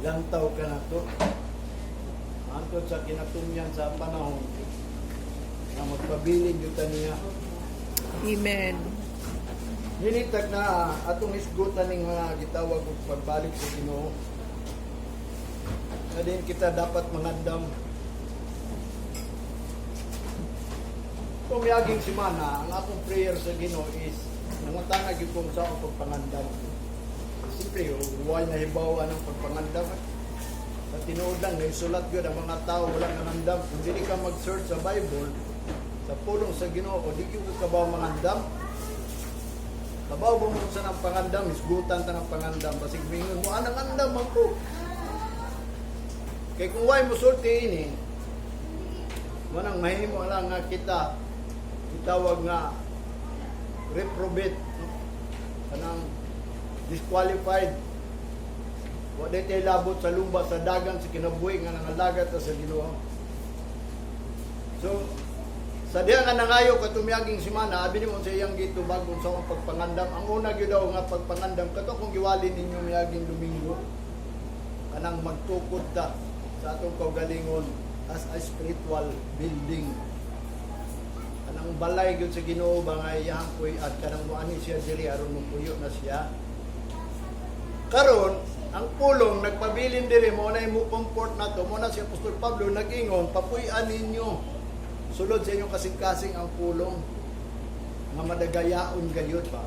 Lantaw ka na to. Hantod sa kinatumyan sa panahon na magpabilin gyud ta niya. Amen. Nilitag na atong hisgutan ning mga gitawag og pagbalik sa Ginoo. Na din kita dapat mangandam. Kung miaging simana, ang akong prayer sa Ginoo is nangutana gyud ko sa akong pagpangandam. Siyempre, why nahibaw ang pagpangandam? Sa tinuod lang, naisulat gyud ang mga tao wala nangandam. Kung dili ka mag-search sa Bible, sa pulong sa Ginoo, di gyud ka kabaw mangandam. Kabaw ba mo sa ng pangandam, hisgutan ta ng pangandam. Basig mingon mo, anang andam man ko. Kay kung way mo sulti ini, manang mahimo lang nga kita, gitawag nga reprobate, no? Kanang disqualified. Wa day tay labot sa lumba sa dagan sa kinabuhi nga nangalagat ta sa Ginoo. So, sa diha nga nangayo kato miaging simana, abi nimo sa iyang gitubag kung sa akong pagpangandam. Ang una gyud daw nga pagpangandam kato kung giwali ninyo miaging Domingo. Kanang magtukod ta sa atong kaugalingon as a spiritual building. Kanang balay gyud sa Ginoo ba nga iyang puy at kanang moani siya diri aron mopuyo na siya. Karon, ang pulong nagpabilin diri mo na mo comfort na to, mo na si Apostol Pablo nag-ingon, papuy-an ninyo sulod sa inyong kasing-kasing ang pulong nga madagayaon gayud ba.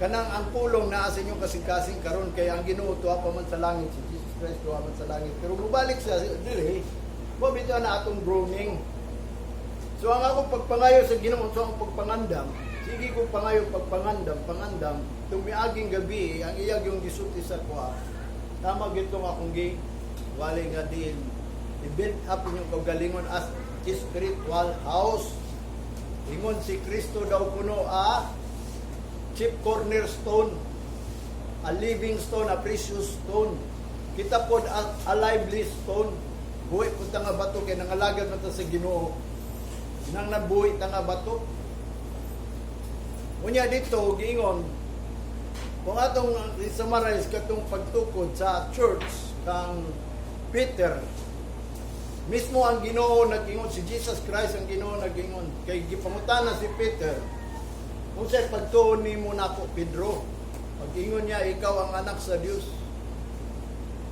Kanang ang pulong naa sa inyong kasing-kasing karon kay ang Ginoo tuwa pa man sa langit, si Jesus Christ tuwa man sa langit. Pero mubalik siya dili, mo bitaw na atong groaning. So ang akong pagpangayo sa Ginoo sa akong pagpangandam, sige ko pangayo pagpangandam, pangandam, tumiaging gabi ang iyag yung gisulti sa kuha. Tama gyud tong akong gi wali nga din i-build up inyong kaugalingon as spiritual house. Ingon si Kristo daw kuno a chief cornerstone, a living stone, a precious stone. Kita pod a lively stone. Buhi po ta nga bato kay nangalagad man ta sa Ginoo. Nang nabuhi ta nga bato. Unya dito giingon kung atong i-summarize katong pagtukod sa church kang Peter, mismo ang Ginoo nag-ingon, si Jesus Christ ang Ginoo nag-ingon kay gipangutana si Peter, "Unsay pagtuon nimo nako, Pedro?" Pag-ingon niya, "Ikaw ang anak sa Dios."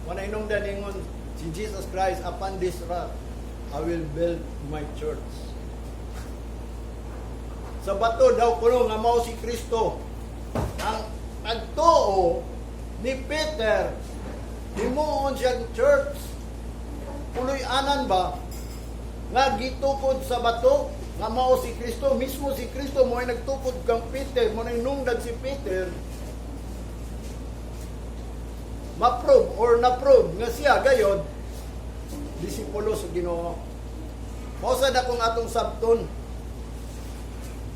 Wala inungdan ingon si Jesus Christ, "Upon this rock I will build my church." Sa bato daw kuno nga mao si Kristo. Ang pagtuo ni Peter, himuon siyang church. Puloy-anan ba nga gitukod sa bato nga mao si Kristo? Mismo si Kristo mo ay nagtukod kang Peter, mo ay nungdan si Peter, ma-prove or na-prove nga siya gayod disipulo sa Ginoo. Mao sad akong atong sabton.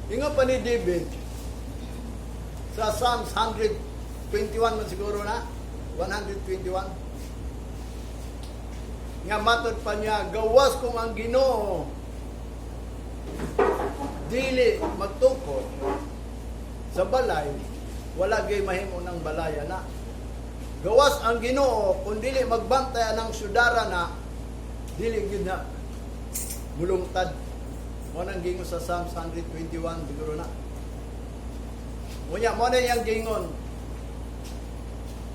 Ingon pa ni David sa Psalms 121 man siguro na, 121, nga matod pa niya, gawas kung ang Ginoo dili magtukod sa balay, wala gyud mahimo ng balaya na. Gawas ang Ginoo kung dili magbantay ang syudara na, dili gyud na mulungtad. Mo nang gingon sa Psalms 121 siguro na. Unya mo na iyang gingon.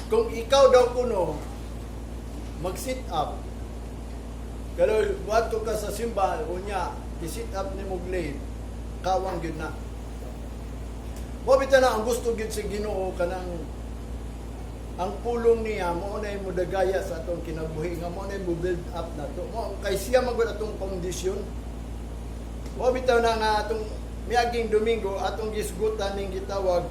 Kung ikaw daw kuno mag-sit up, pero buhat ka sa simbahan, unya, i-sit up ni mo glade, kawang gyud na. Mo bitaw na ang gusto gyud sa Ginoo, kanang ang pulong niya mo na mo dagaya sa atong kinabuhi nga mo na mo build up na to. Mo kay siya magud atong foundation. Mo bitaw na nga atong miaging Domingo atong gisgutan ning gitawag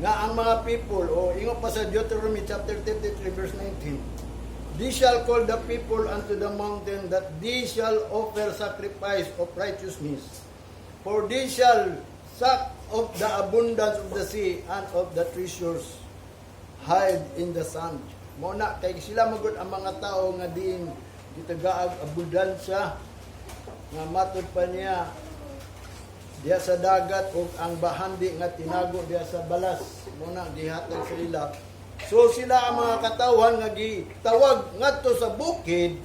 nga ang mga people o ingon pa sa Deuteronomy chapter 33 verse 19, "They shall call the people unto the mountain that they shall offer sacrifice of righteousness. For they shall suck of the abundance of the sea and of the treasures hide in the sand." Mo na kay sila magud ang mga tao nga diin gitagaag abundansya nga matod pa niya diha sa dagat ug ang bahandi nga tinago diha sa balas, mo na gihatag sa ila. So sila ang mga katawhan nga gitawag ngadto sa bukid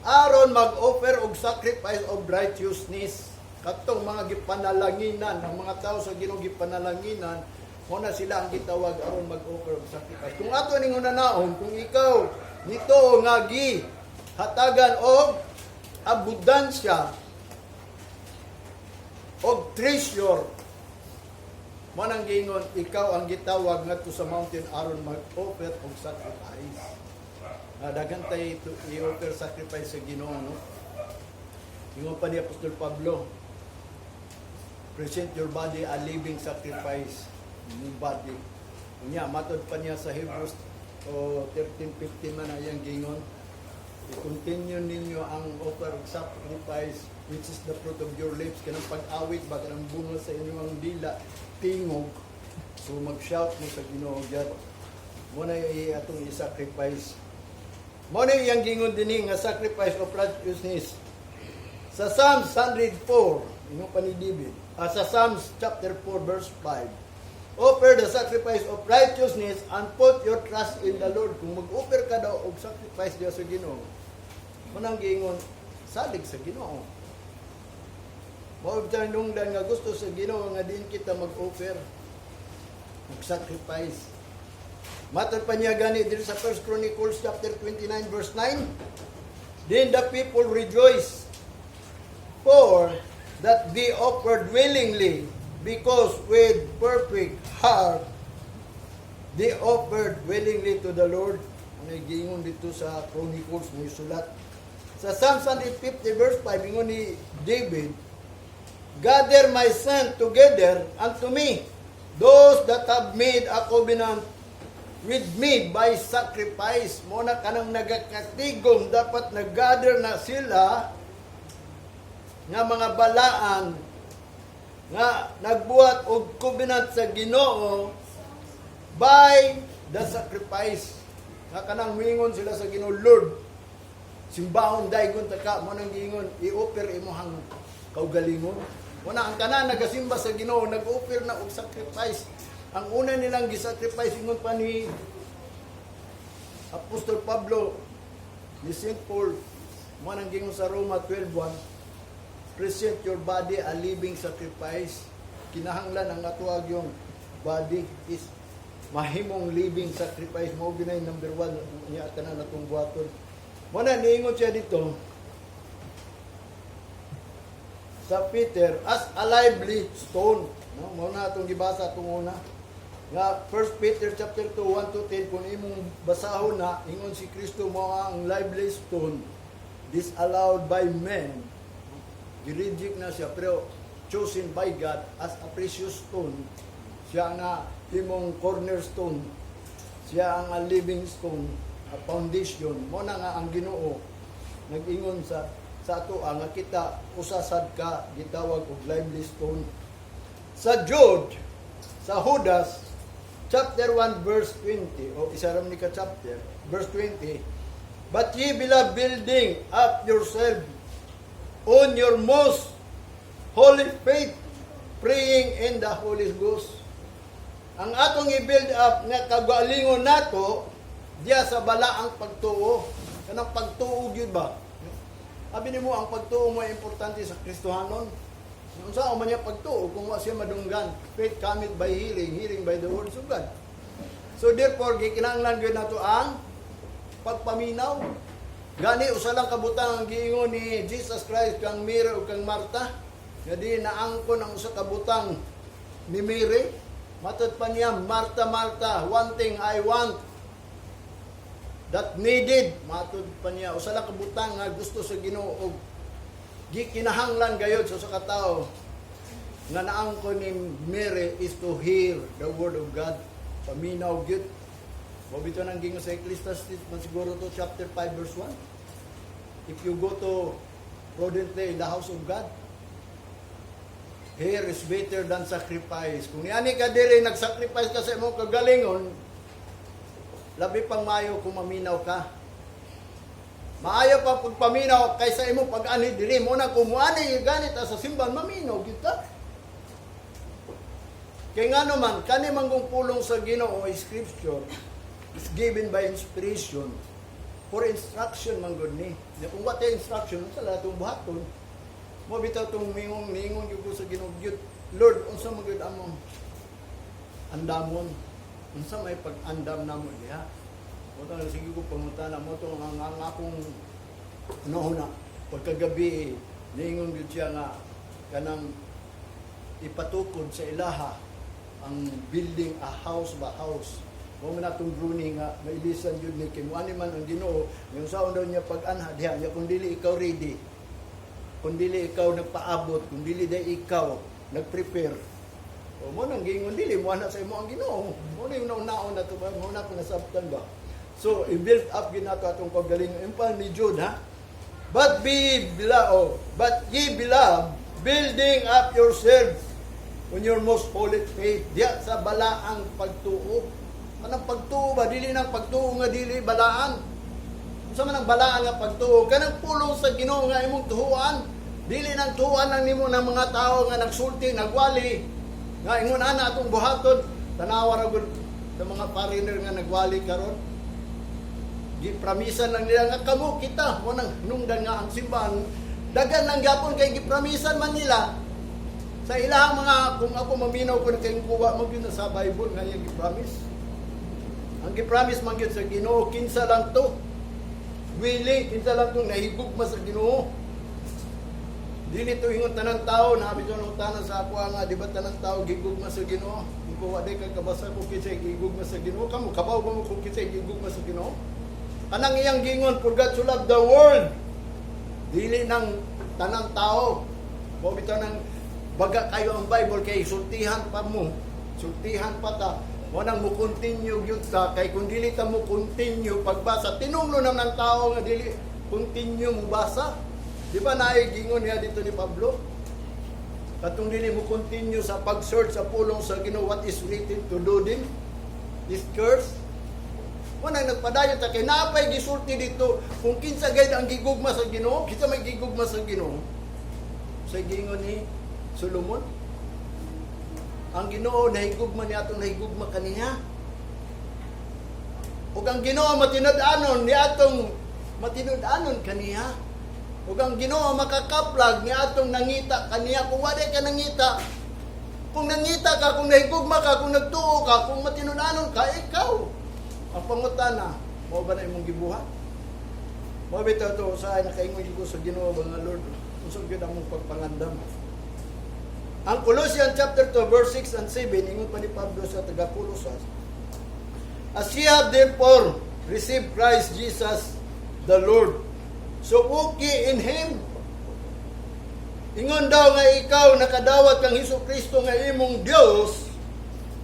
aron mag-offer og sacrifice of righteousness. Katong mga gipanalanginan, ang mga tao sa Ginoo gipanalanginan, mo na sila ang gitawag aron mag-offer og sacrifice. Kung ato ning hunanaon, kung ikaw nito nga gi hatagan og abundansya og treasure, mo nang giingon, ikaw ang gitawag ngadto sa mountain aron mag-offer og sacrifice. Daghan tay ito i-offer sacrifice sa Ginoo, no? Ingon pa ni Apostol Pablo, "Present your body a living sacrifice," yung body. Unya, matod pa niya sa Hebrews o 13:15 man ayang gingon, "I-continue ninyo ang offer of sacrifice which is the fruit of your lips," kanang pag-awit ba, kanang bunga sa inyong dila, tingog. So mag-shout mo sa Ginoo gyud. Mo na atong i-sacrifice. Mo na iyang gingon dinhi nga sacrifice of righteousness. Sa Psalms 104, ingon pa ni David, sa Psalms chapter 4 verse 5, "Offer the sacrifice of righteousness and put your trust in the Lord." Kung mag-offer ka daw og sacrifice diya sa Ginoo, mo nang giingon, salig sa Ginoo. Mao bitang nungdan nga gusto sa Ginoo nga din kita mag-offer, mag-sacrifice. Matod pa niya gani diri sa 1 Chronicles chapter 29 verse 9, "Then the people rejoice for that they offered willingly, because with perfect heart they offered willingly to the Lord." Ano giingon dito sa Chronicles may sulat. Sa Psalms 150 verse 5, ingon ni David, "Gather my saints together unto me, those that have made a covenant with me by sacrifice." Mo na kanang nagakatigom, dapat nag-gather na sila nga mga balaan nga nagbuhat og covenant sa Ginoo by the sacrifice. Nga kanang mingon sila sa Ginoo, "Lord, simbahon daygon ta ka." Mo nang giingon, i-offer imong kaugalingon. Mo na ang kanan nagasimba sa Ginoo, nag-offer na og sacrifice. Ang una nilang gisacrifice, ingon pa ni Apostol Pablo, ni St. Paul, mo nang giingon sa Roma 12:1, "Present your body a living sacrifice." Kinahanglan ang atuag yung body is mahimong living sacrifice. Mo ginay number one niya tanan atong buhaton. Mo na niingon siya dito sa Peter as a lively stone. No, mo na atong gibasa atong una. Nga 1 Peter chapter 2 1 to 10, kung imong basahon na, ingon si Kristo mo ang lively stone disallowed by men. Gi-reject na siya pero chosen by God as a precious stone. Siya nga himong cornerstone. Siya ang a living stone, a foundation. Mo na nga ang Ginoo nag-ingon sa ato nga kita usa sad ka gitawag og lively stone. Sa Jude, sa Judas chapter 1 verse 20, o isa ram ni ka chapter, verse 20, "But ye, beloved, building up yourself on your most holy faith, praying in the Holy Ghost." Ang atong i-build up nga kagalingon nato diya sa balaang pagtuo. Kanang pagtuo gyud ba? Abi nimo ang pagtuo mo ay importante sa Kristohanon. Unsa man niya pagtuo kung wa siya madunggan? Faith cometh by hearing, hearing by the words of God. So therefore, gikinahanglan gyud nato ang pagpaminaw. Gani usa lang kabutang ang giingon ni Jesus Christ kang Mary ug kang Martha. Nga di naangkon ang usa ka butang ni Mary. Matod pa niya, "Martha, Martha, one thing I want that needed." Matod pa niya, usa lang kabutang nga gusto sa Ginoo og gikinahanglan gayod sa usa ka tawo nga naangkon ni Mary is to hear the word of God. Paminaw gyud. Mao bitaw nang gingon sa Ecclesiastes man siguro to chapter 5 verse 1. "If you go to prudently in the house of God, here is better than sacrifice." Kung niani ka diri nagsacrifice ka sa imong kagalingon, labi pang maayo kung maminaw ka. Maayo pa pagpaminaw kaysa imong pag-ani diri. Mo na kung muani ganit sa simbahan, maminaw gyud ka. Kay nga naman, kani manggong pulong sa Ginoo, scripture, is given by inspiration for instruction man gud ni. Nya kung what instruction, unsa lang atong buhaton? Mo bitaw tong mingong ningon gyud ko sa Ginoo gyud. Lord, unsa man gyud among andamon? Unsa may pag-andam namo diha? Mo tong sige ko pangutana mo tong ang akong ano na pagkagabi, niingon gyud siya nga kanang ipatukod sa ilaha ang building a house ba, house mo man atong groaning nga mailisan gyud ni kay muani man ang Ginoo, yung saon daw niya pag-anha diha niya kung dili ikaw ready, kung dili ikaw nagpaabot, kung dili day ikaw nagprepare. O mo nang giingon, dili mo ana sa imo ang Ginoo. Mo na yung nauna na to ba, mo na ko nasabtan ba. So i-build up gyud nato atong paggaling. Pa ni Jude, ha. But be beloved, oh, but ye beloved, building up yourselves on your most holy faith. Diya sa balaang pagtuo. Kanang pagtuo ba, dili nang pagtuo nga dili balaan. Unsa man ang balaan nga pagtuo? Kanang pulong sa Ginoo nga imong tuhuan. Dili nang tuhuan lang nimo ng mga tao nga nagsulti, nagwali. Nga ingon ana atong buhaton, tanawa ra gud sa mga foreigner nga nagwali karon. Gipramisan lang nila nga kamo kita mo nang nungdan nga ang simbahan dagan lang gyapon kay gipramisan man nila sa ilang mga. Kung ako maminaw ko na kayong kuha mo gyud na sa Bible nga iyang gipromise, ang gipromise man gyud sa Ginoo, kinsa lang to willing, kinsa lang tong nahigugma sa Ginoo. Dili to ingon tanang tao na bitaw nung tanan sa ako nga di ba tanang tao gigugma sa Ginoo. Kung ko wa ka kabasa kung kinsay gigugma sa Ginoo, kamo kabaw ba mo kung kinsay gigugma sa Ginoo? Kanang iyang gingon, "For God so loved the world." Dili nang tanang tao. Mo bitaw nang baga kayo ang Bible kay sultihan pa mo. Sultihan pa ta. Mo nang mo continue gyud ta kay kung dili ta mo continue pagbasa, tinunglo naman ng tao nga dili continue mo basa. Di ba naay gingon niya dito ni Pablo? Katong dili mo continue sa pag-search sa pulong sa Ginoo, what is written to do din is curse. Wala nagpadayon ta kay napay gisulti dito kung kinsa gayud ang gigugma sa Ginoo, kinsa may gigugma sa Ginoo. Sa gingon ni Solomon, ang Ginoo nahigugma niya atong nahigugma kaniya. Ug ang Ginoo matinud-anon ni atong matinud-anon kaniya. Ug ang Ginoo makakaplag ni atong nangita kaniya. Kung wala ka nangita, kung nangita ka, kung nahigugma ka, kung nagtuo ka, kung matinud-anon ka, ikaw. Ang pangutana, mao ba na imong gibuhat? Mao bitaw to sa nakaingon ko sa Ginoo nga, "Lord, unsa gyud among pagpangandam?" Ang Colossians chapter 2 verse 6 and 7, ingon pa ni Pablo sa taga Colosas, "As ye have therefore received Christ Jesus the Lord, so walk ye in Him." Ingon daw nga ikaw nakadawat kang Hesus Kristo nga imong Dios,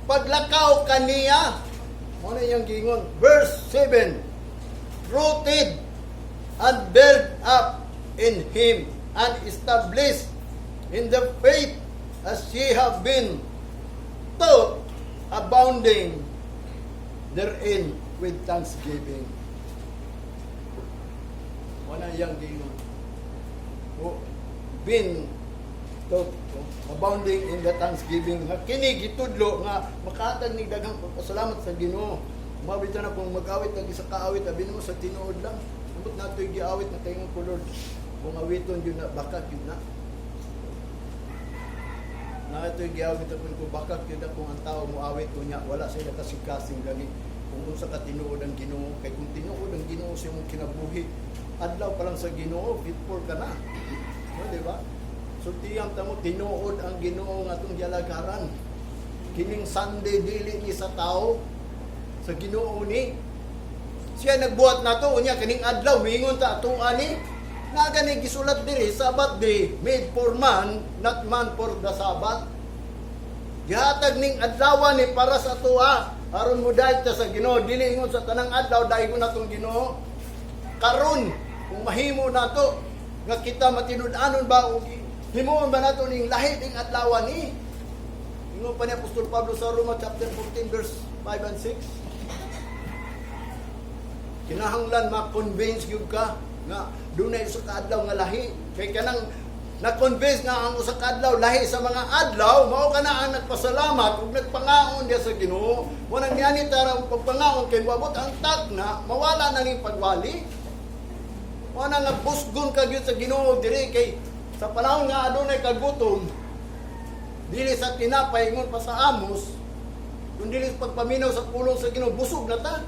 paglakaw kaniya. Mo na iyang giingon. Verse 7, "Rooted and built up in Him and established in the faith as ye have been taught, abounding therein with thanksgiving." Mo na iyang giingon. O, been taught, oh, abounding in the thanksgiving nga kini gitudlo nga makahatag ni daghang pagpasalamat sa Ginoo. Mabita na kung mag-awit ang isa ka awit, abi nimo sa tinuod lang. Ambot nato giawit na kay ko, "Lord, kung awiton yun na bakak yun na." Na ito giawit ako ko bakak yun na kung ang tao mo awit ko niya wala sila kasing-kasing gani kung unsa ka tinuod ang Ginoo, kay kung tinuod ang Ginoo sa imong kinabuhi, adlaw pa lang sa Ginoo, faithful ka na. No, di ba? Sultihan ta mo, tinuod ang Ginoo nga atong gialagaran. Kining Sunday dili ni sa tao, sa Ginoo ni. Siya nagbuhat nato unya kining adlaw mingon ta ato ani. Na gani gisulat diri, Sabbath day made for man, not man for the Sabbath. Gihatag ning adlaw ni para sa atoa aron mo dayeg ta sa Ginoo, dili ingon sa tanang adlaw daygon natong Ginoo. Karon kung mahimo nato nga kita matinud-anon ba og himuon ba nato ning lahi ning adlaw ni. Ingon pa ni Apostol Pablo sa Roma chapter 14 verse 5 and 6. Kinahanglan ma-convince gyud ka nga dunay sa kaadlaw nga lahi kay kanang Na-convince nga ang usa ka adlaw lahi sa mga adlaw, mao kana ang nagpasalamat ug nagpangaon diya sa Ginoo. Mo nang niani tara ang pagpangaon kay moabot ang takna, mawala na ning pagwali. Mo na nga busgon ka gyud sa Ginoo diri kay sa panahon nga adunay kagutom, dili sa tinapay, ingon pa sa Amos, kun dili sa pagpaminaw sa pulong sa Ginoo, busog na ta.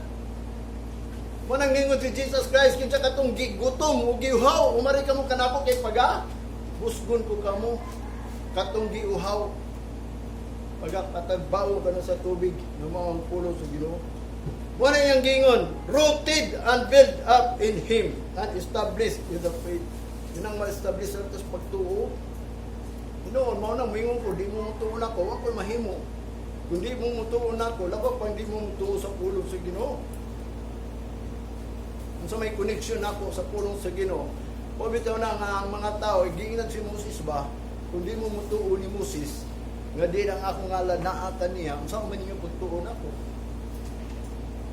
Mo nang ningon si Jesus Christ, "Kinsa katong gigutom ug giuhaw, umari kamo kanako kay paga busgon ko kamo." Katong giuhaw, pagakatagbao ka na sa tubig na mao ang pulong sa Ginoo. Mo na iyang gingon, rooted and built up in Him and established in the faith. Yun ang ma-establish na sa pagtuo. Noon, mao na moingon ko, di mo mutuo nako, wa ko'y mahimo. Kung di mo mutuo nako, labaw pang di mo mutuo sa pulong sa Ginoo. Kung sa may connection nako sa pulong sa Ginoo, wa bitaw na nga ang mga tao, giingnan si Moses ba, kung di mo mutuo ni Moses, nga di ang akong ngalan naa kaniya, unsa man ninyo pagtuo nako?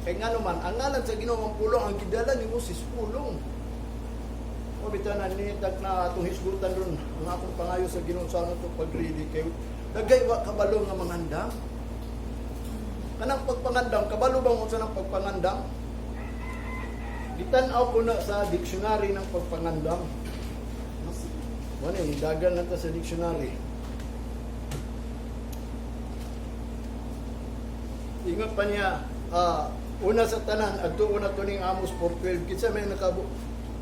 Kay nga naman, ang ngalan sa Ginoo ang pulong, ang gidala ni Moses, pulong. O bitaw na nitag na atong hisgutan ron ang akong pangayo sa Ginoo sa ano to pag-ready kay dagay wa kabalo nga mangandam. Kanang pagpangandam, kabalo bang unsa nang pagpangandam? Gitan-aw ko na sa dictionary ng pagpangandam. No? Wala eh, dagan na ta sa dictionary. Ingon pa niya, una sa tanan, adto una to ning Amos 4:12. Kinsa may nakabu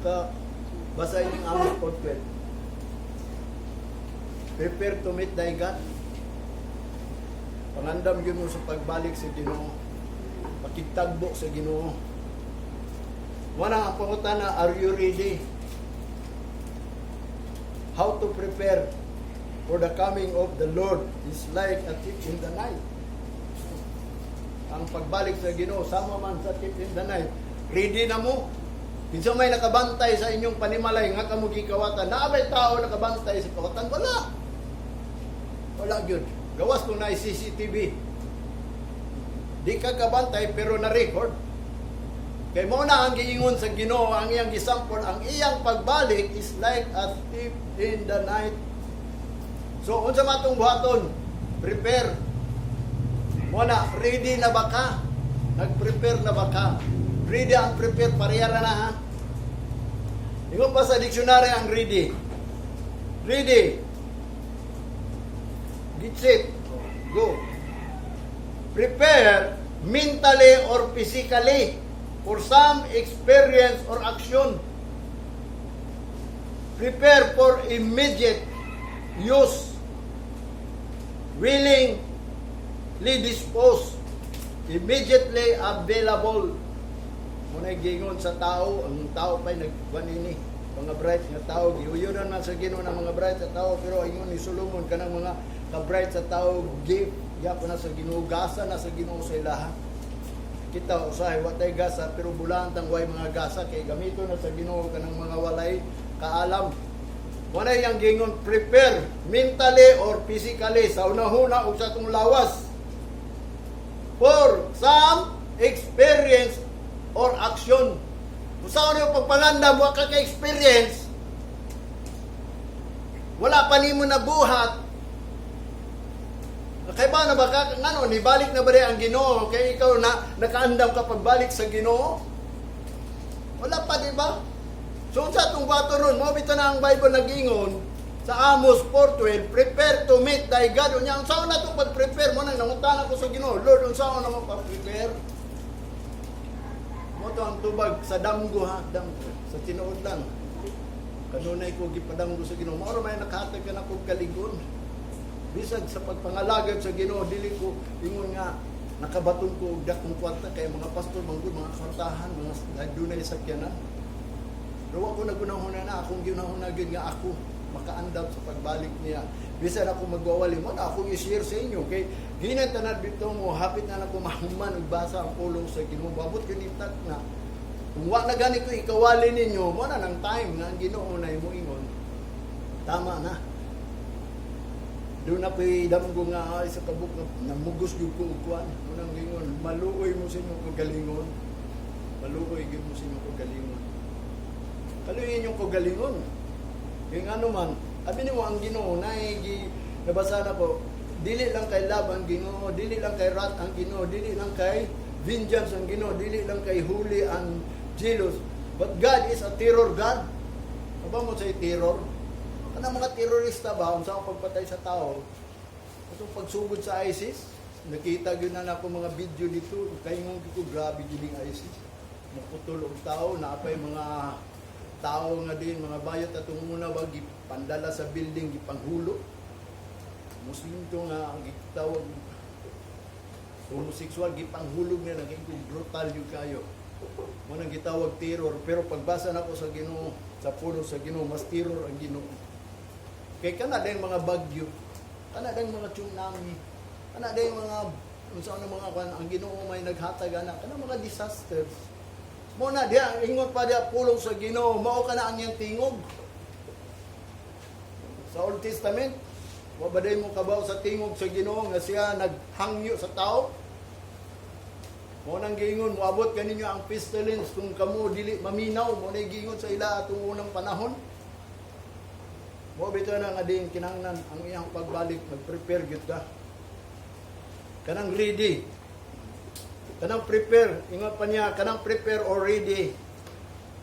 ka basa ining Amos 4:12? Prepare to meet thy God. Pangandam gyud mo sa pagbalik sa Ginoo. Pakigtagbo sa Ginoo. Wala ang pangutana, are you ready? How to prepare for the coming of the Lord is like a thief in the night. Ang pagbalik sa Ginoo sama man sa thief in the night. Ready na mo? Kinsa may nakabantay sa inyong panimalay nga kamo gikawatan? Naa bay tao nakabantay sa kawatan? Wala. Wala gyud. Gawas kung naay CCTV. Di ka kabantay pero na-record. Kay mo na ang giingon sa Ginoo, ang iyang gisampol, ang iyang pagbalik is like a thief in the night. So unsa man atong buhaton? Prepare. Mo na, ready na ba ka? Nag-prepare na ba ka? Ready ang prepare, pareha ra na ha. Ingon pa sa dictionary ang ready. Ready. Get set. Go. Prepare mentally or physically for some experience or action. Prepare for immediate use. Willingly disposed. Immediately available. Muna gingon sa tao, ang tao pa'y nagkuan ini, mga bright nga tao, giuyunan man sa Ginoo ng mga bright sa tao, pero ingon ni Solomon, kanang mga ka-bright sa tao, gift, gyapon na sa Ginoo, gasa na sa Ginoo sa ilaha. Kita usahay wa tay gasa pero bulaan tang way mga gasa kay gamito na sa Ginoo kanang mga walay kaalam. Wala yang gingon, prepare mentally or physically sa unahuna ug sa atong lawas for some experience or action. Kung saan yung pagpangandam, wa ka ka-experience, wala pa nimo nabuhat, kay ba na ba ka, ngano, nibalik na ba rin ang Ginoo, kay ikaw na nakaandam ka pagbalik sa Ginoo? Wala pa, di ba? So, unsa atong bato ron, mao bitaw na ang Bible nag-ingon sa Amos 4:12, prepare to meet thy God. Unya, unsa na itong pag-prepare mo nang nangutana ko sa Ginoo, "Lord, unsa na mo pag-prepare?" Mo to ang tubag sa damgo ha, damgo, sa tinuod lang. Kanunay ko gipadamgo sa Ginoo. Mao ra may nakahatag ka na kog kaligon. Bisag sa pagpangalagad sa Ginoo, dili ko ingon nga nakabaton ko og dakong kwarta kay mga pastor manggod mga kwartahan, mga dunay sakyanan. Pero ako nagunahuna na akong ginahuna gyud nga ako makaandam sa pagbalik niya. Bisan ako magwawali mo na akong i-share sa inyo kay ginan tanan bitaw mo hapit na nako mahuman og basa ang pulong sa Ginoo. Babot gyud itak na. Kung wa na gani ko ikawali ninyo, mo na nang time nga ang Ginoo na mo ingon. Tama na. Doon na ko'y damgo nga ay, sa kabuk nga namugos gyud ko og kuan. Mo nang gingon, maluoy mo sa inyong kagalingon. Maluoy gyud mo sa inyong kagalingon. Kaluoy inyong kagalingon. Kaya nga naman, Abi nimo ang Ginoo naay nabasa na ko, dili lang kay love ang Ginoo, dili lang kay wrath ang Ginoo, dili lang kay vengeance ang Ginoo, dili lang kay holy and jealous, but God is a terror God. Kabaw mo sa terror? Kanang mga terorista ba, unsa ang pagpatay sa tao? Itong pagsugod sa ISIS, nakita gyud na nako mga video dito, kay ngon ko, grabe gyud ang ISIS. Muputol og tao, naapay mga tao nga din, mga bayot atong una ba, gipandala sa building, gipanghulo. Muslim to nga gitawag homosexual, gipanghulog nila, kay brutal gyud kayo. Mo nang gitawag terror, pero pagbasa nako sa Ginoo, sa puno sa Ginoo, mas terror ang Ginoo. Kay kana din mga bagyo, kana din mga tsunami, kana din mga unsa na mga kwan, ang Ginoo may naghatag ana kana mga disasters. Mo na diya ingon pa diya pulong sa Ginoo, mao kana ang iyang tingog. Sa Old Testament, wa ba day mo kabaw sa tingog sa Ginoo nga siya naghangyo sa tao? Mo nang giingon, moabot kaninyo ang pestilence kung kamo dili maminaw. Mo na giingon sa ila atong unang panahon. Mo bitaw na nga din kinahanglan ang iyang pagbalik, mag-prepare gyud ka. Kanang ready. Kanang prepare, ingon pa niya, kanang prepare or ready.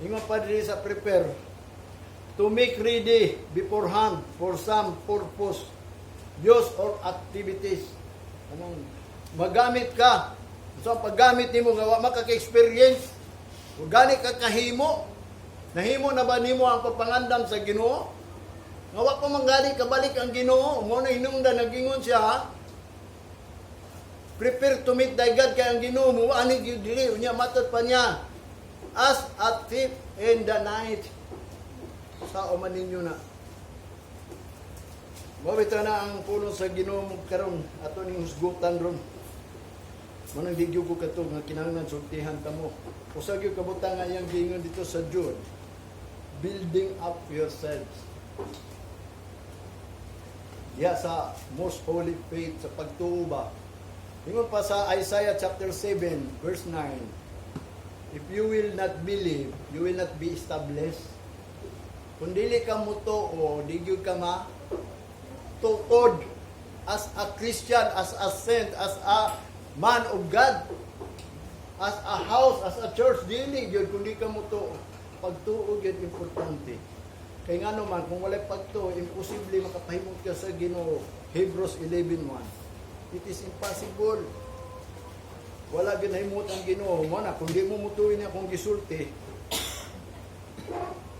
Ingon pa diri sa prepare. To make ready beforehand for some purpose, use or activities. Kanang magamit ka. So ang paggamit nimo nga wa makaka-experience, ug gani ka kahimo, nahimo na ba nimo ang pagpangandam sa Ginoo? Nga wa pa man gani kabalik ang Ginoo, mo na hinungdan nagingon siya, ha? Prepare to meet thy God kay ang Ginoo mo ani gyud dili. Unya matod pa niya, as a thief in the night. Sa man ninyo na. Mao bitaw na ang pulong sa Ginoo mo karon, ato ning husgutan ron. Mo nang di gyud ko kato nga kinahanglan sultihan kamo. Usa gyud kabutang nga iyang giingon dito sa Jude, building up yourselves. Diya sa most holy faith, sa pagtuo ba. Ingon pa sa Isaiah chapter 7 verse 9, if you will not believe, you will not be established. Kung dili ka mutuo, di gyud ka ma tukod as a Christian, as a saint, as a man of God, as a house, as a church, dili gyud kung di ka mutuo. Pagtuo gyud importante. Kay ngano man, kung walay pagtuo, imposible makapahimot ka sa Ginoo. Hebrews 11:1. It is impossible. Wala gyud nahimot ang Ginoo. Mo na kung di mo mutuin niya kung gisulti.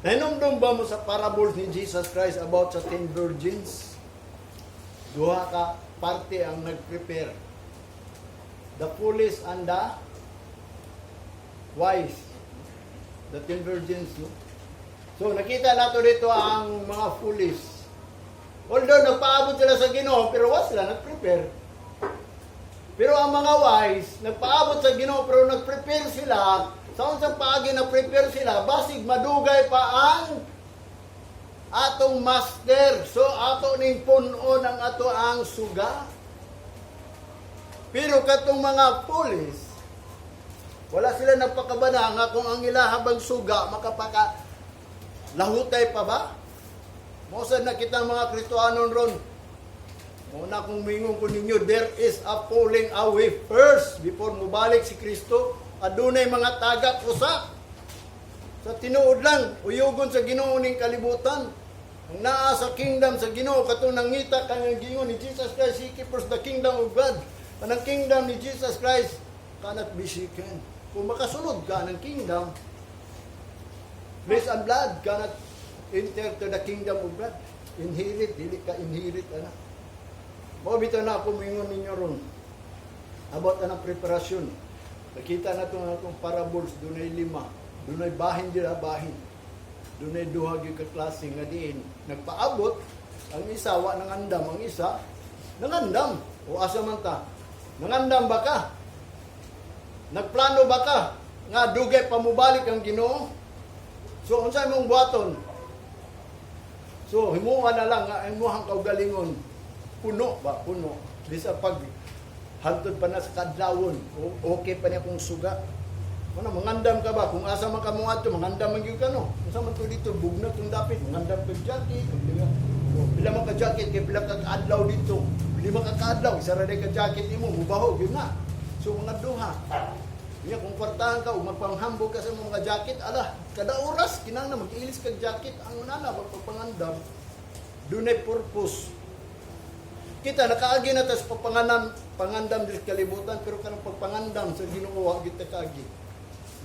Nahinumdum ba mo sa parables ni Jesus Christ about sa 10 virgins? Duha ka parte ang nag-prepare. The foolish and the wise. The 10 virgins. No? So nakita nato dito ang mga foolish. Although nagpaabot sila sa Ginoo, pero wa sila nag-prepare. Pero ang mga wise, nagpaabot sa Ginoo pero nag-prepare sila. Sa unsang paagi nag-prepare sila, basig madugay pa ang atong master. So ato ning puno ng ato ang suga. Pero katong mga foolish, wala sila nagpakabana nga kung ang ilahabang suga makapaka lahutay pa ba? Mo sad na kita mga Kristohanon ron. Mo na kung mingon ko ninyo, there is a falling away first before mubalik si Kristo. Adunay mga tagak usa. Sa tinuod lang, uyugon sa Ginoo ning kalibutan. Ang naa sa kingdom sa Ginoo, katong nangita kang gingon ni Jesus Christ, seek ye first the kingdom of God. Kanang kingdom ni Jesus Christ cannot be shaken. Kung makasulod ka ng kingdom, flesh and blood cannot enter to the kingdom of God. Inherit, dili ka inherit, ana. Mao bitaw na ako mingon ninyo ron about anang preparasyon. Nakita na itong atong parables, dunay lima. Dunay bahin dira, bahin. Dunay duha gyud ka klase nga diin nagpaabot, ang isa wa nangandam, ang isa nangandam. O asa man ta? Nangandam ba ka? Nagplano ba ka nga dugay pa mobalik ang Ginoo? So unsa imong buhaton? So himuha na lang nga imuhang kaugalingon puno ba, puno. Bisa pag hantod pa na sa kadlawon, okay pa niya kung suga. Ano, mangandam ka ba? Kung asa man ka mo adto, mangandam man gyud ka, no. Unsa man to dito, bugna tong dapit, mangandam kag jacket, di ba? O, pila man ka jacket kay pila ka adlaw dito. Lima ka kaadlaw, isa ra day ka jacket nimo, mubaho gyud na. So mga duha. Nya kung kwartahan ka o magpanghambog ka sa mga jacket, ala, kada oras kinahanglan mag-ilis kag jacket ang nana pagpangandam. Dunay purpose. Kita nakaagi na ta sa pagpanganam, pangandam diri sa kalibutan, pero kanang pagpangandam sa Ginoo wa gyud ta kaagi.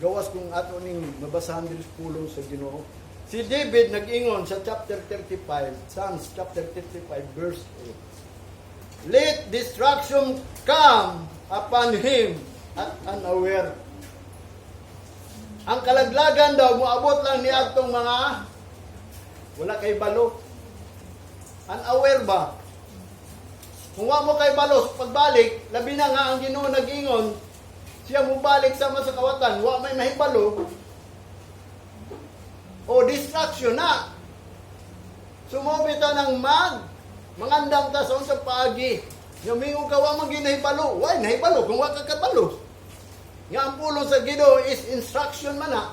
Gawas kung ato ning mabasahan diri sa pulong sa Ginoo. Si David nag-ingon sa chapter 35, Psalms chapter 35 verse 8. "Let destruction come upon him at unaware." Ang kalaglagan daw moabot lang ni atong mga wala kay balo. Unaware ba? Kung wa mo kay balo sa pagbalik, labi na nga ang Ginoo nag-ingon, siya mobalik sama sa kawatan, wa may mahibalo. O destruction na. Sumobita ta ng mangandam ta sa unsang paagi. Nga mingon ka wa man ginahibalo, way nahibalo kung wa ka kabalo. Nga ang pulong sa Ginoo is instruction man na.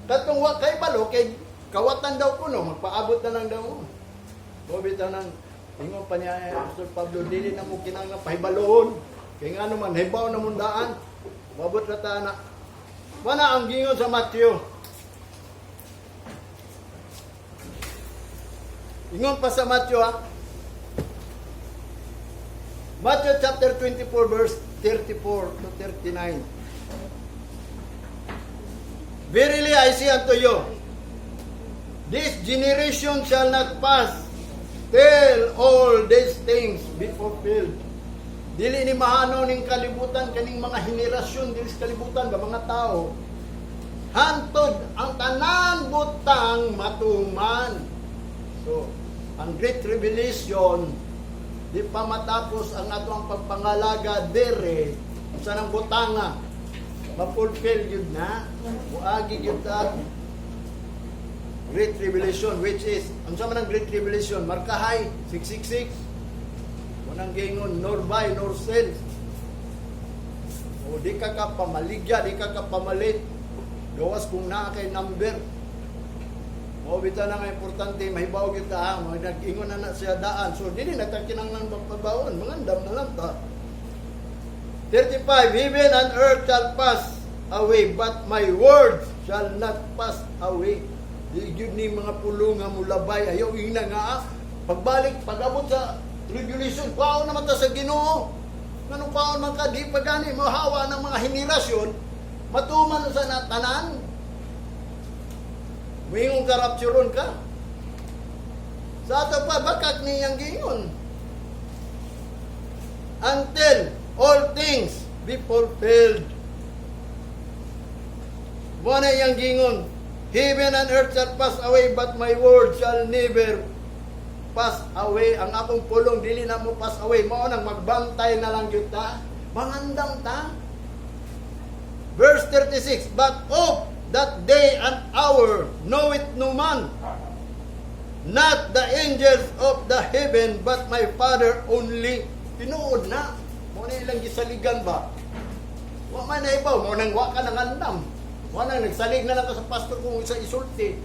Katong wa kay balo kay kawatan daw kuno, magpaabot na lang daw. Mobita nang ingon pa niya eh, Apostol Pablo, dili na mo kinahanglan pahibalon. Kay ngano man hibaw na mong daan. Mabot ra ta na. Wala ang gingon sa Matthew. Ingon pa sa Matthew ha. Matthew chapter 24 verse 34 to 39. "Verily I say unto you, this generation shall not pass till all these things be fulfilled." Dili ni mahanaw ning kalibutan, kaning mga henerasyon dili sa kalibutan ba, mga tao, hantod ang tanan butang matuman. So, ang Great Tribulation, di pa matapos ang ato ang pagpangalaga dere sa nang butanga mapulfill yun na muagi gyud ta Great Tribulation, which is ang sama ng Great Tribulation, markahay 666. Unang gingon, nor buy nor sell o di ka ka pamaligya, di ka ka pamalit, gawas kung naa kay number mo. Bitaw na nga importante mahibaw kita ha, mga nag-ingon na na siya daan. So dili na ta kinahanglan magpabaon, mangandam na lang ta. 35. "Heaven and earth shall pass away, but my words shall not pass away." Di gyud ni mga pulong nga mulabay. Ayaw ingna nga ah, pagbalik, pag-abot sa tribulation, kwaon naman ta sa Ginoo. Nganong kwaon man ka, di pa gani mahawa ng mga henerasyon, matuman sa tanan. Muingon ka, rapturon ka. Sa ato pa, bakak niyang gingon. Until all things be fulfilled. Mo na iyang gingon, "Heaven and earth shall pass away, but my word shall never pass away." Ang akong pulong dili na mo pass away. Mao nang magbantay na lang gyud ta. Mangandam ta. Verse 36, "But of that day and hour knoweth no man, not the angels of the heaven, but my Father only." Tinuod na. Mo na ilang gisaligan ba? Wa man nahibaw, mo nang wa ka nangandam. Wa nang nagsalig na lang ka sa pastor kung sa isulti.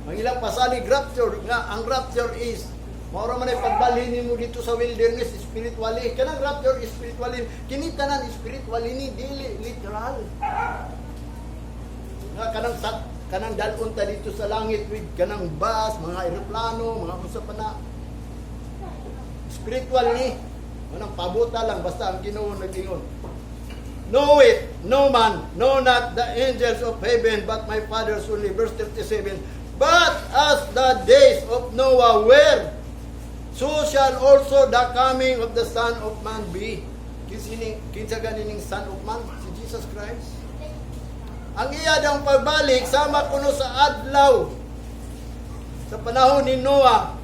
Ang ilang pasalig rapture nga ang rapture is mao ra man ay pagbalhin nimo dito sa wilderness spiritually. Kanang rapture is spiritually. Kini tanan spiritually ni, dili literal. Nga kanang sa kanang dalon ta dito sa langit with kanang bus, mga eroplano, mga unsa pa na. Spiritual ni. Manang pabuta lang basta ang Ginoo nag-ingon. "Know it, no man, no not the angels of heaven, but my Father only." Verse 37. "But as the days of Noah were, so shall also the coming of the Son of Man be." Kinsa ganining Son of Man? Si Jesus Christ. Ang iya daw pagbalik, sama kuno sa adlaw sa panahon ni Noah.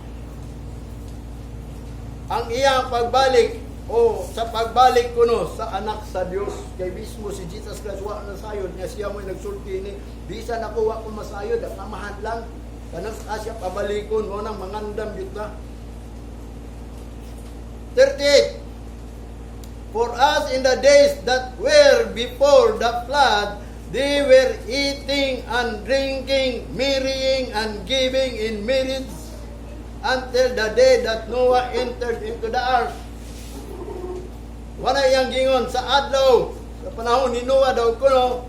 Ang iyang pagbalik o sa pagbalik kuno sa anak sa Dios, kay mismo si Jesus Christ wa na sayod nga siya mo'y nagsulti ni, bisan ako wa ko masayod, ang amahan lang kanang sa siya pabalikon. Mo nang mangandam gyud ta. 38. "For as in the days that were before the flood, They were eating and drinking, marrying and giving in marriage until the day that Noah entered into the ark. Wala iyang gingon sa adlaw, sa panahon ni Noah daw kuno,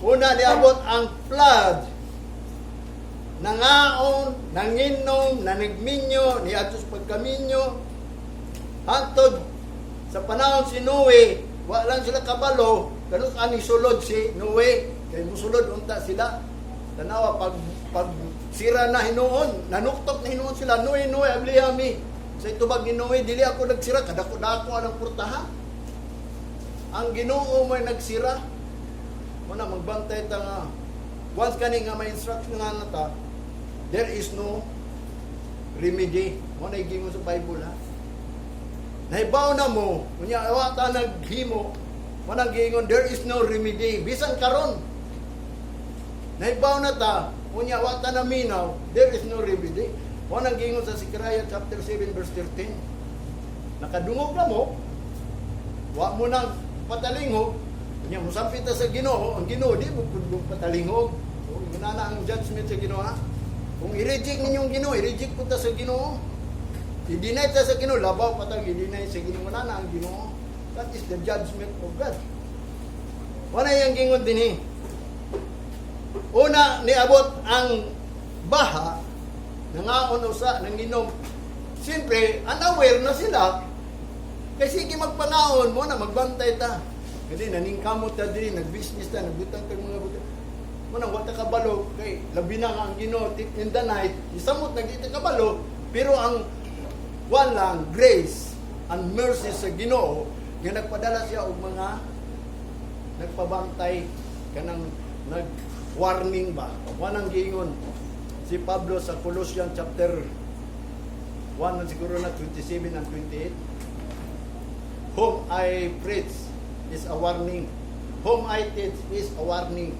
una niabot ang flood. Nangaon, nanginom, nanigminyo, niadto sa pagkaminyo. Hantod sa panahon si Noe, wa lang sila kabalo, kanus ani sulod si Noe, kay musulod unta sila. Tanawa pag pag sira na hinuon, nanuktok na hinuon sila, "Noe, Noe, abliha mi." Sa itubag ni Noe, "Dili ako nagsira, kadako-dako ang purtaha. Ang Ginoo may nagsira." Muna magbantay ta nga once kani nga may instruction nga na ta, there is no remedy. Mo na gingon sa Bible, ha. Nahibaw na mo, unya wa ta naghimo, mo nang giingon, there is no remedy bisan karon. Nahibaw na ta, unya wa ta naminaw, there is no remedy. Mo nang giingon sa Zechariah chapter 7 verse 13. Nakadungog na mo, wa mo nang patalingog, unya mosampit ta sa Ginoo, ang Ginoo di mo pud patalingog. So, yun na ang judgment sa Ginoo, ha. Kung i-reject ninyong Ginoo, i-reject po ta sa Ginoo. I-deny ta sa Ginoo, labaw pa tag i-deny sa Ginoo na ang Ginoo. That is the judgment of God. Wala yung gingon dinhi. Una, niabot ang baha, nangaon usa, nanginom. Siyempre, unaware na sila. Kay sige magpangaon mo na magbantay ta. Kasi naningkamot ta diri, nag-business ta, nagbutang ta mga butang. Mo nang wa ta kabalo kay labi na nga ang Ginoo deep in the night, isamot na kita kabalo, pero ang walang grace and mercy sa Ginoo nga nagpadala siya og mga nagpabantay, kanang nag-warning ba. Wanang giingon si Pablo sa Colossians chapter 1 na siguro na 27 and 28. "Whom I preach is a warning. Whom I teach is a warning."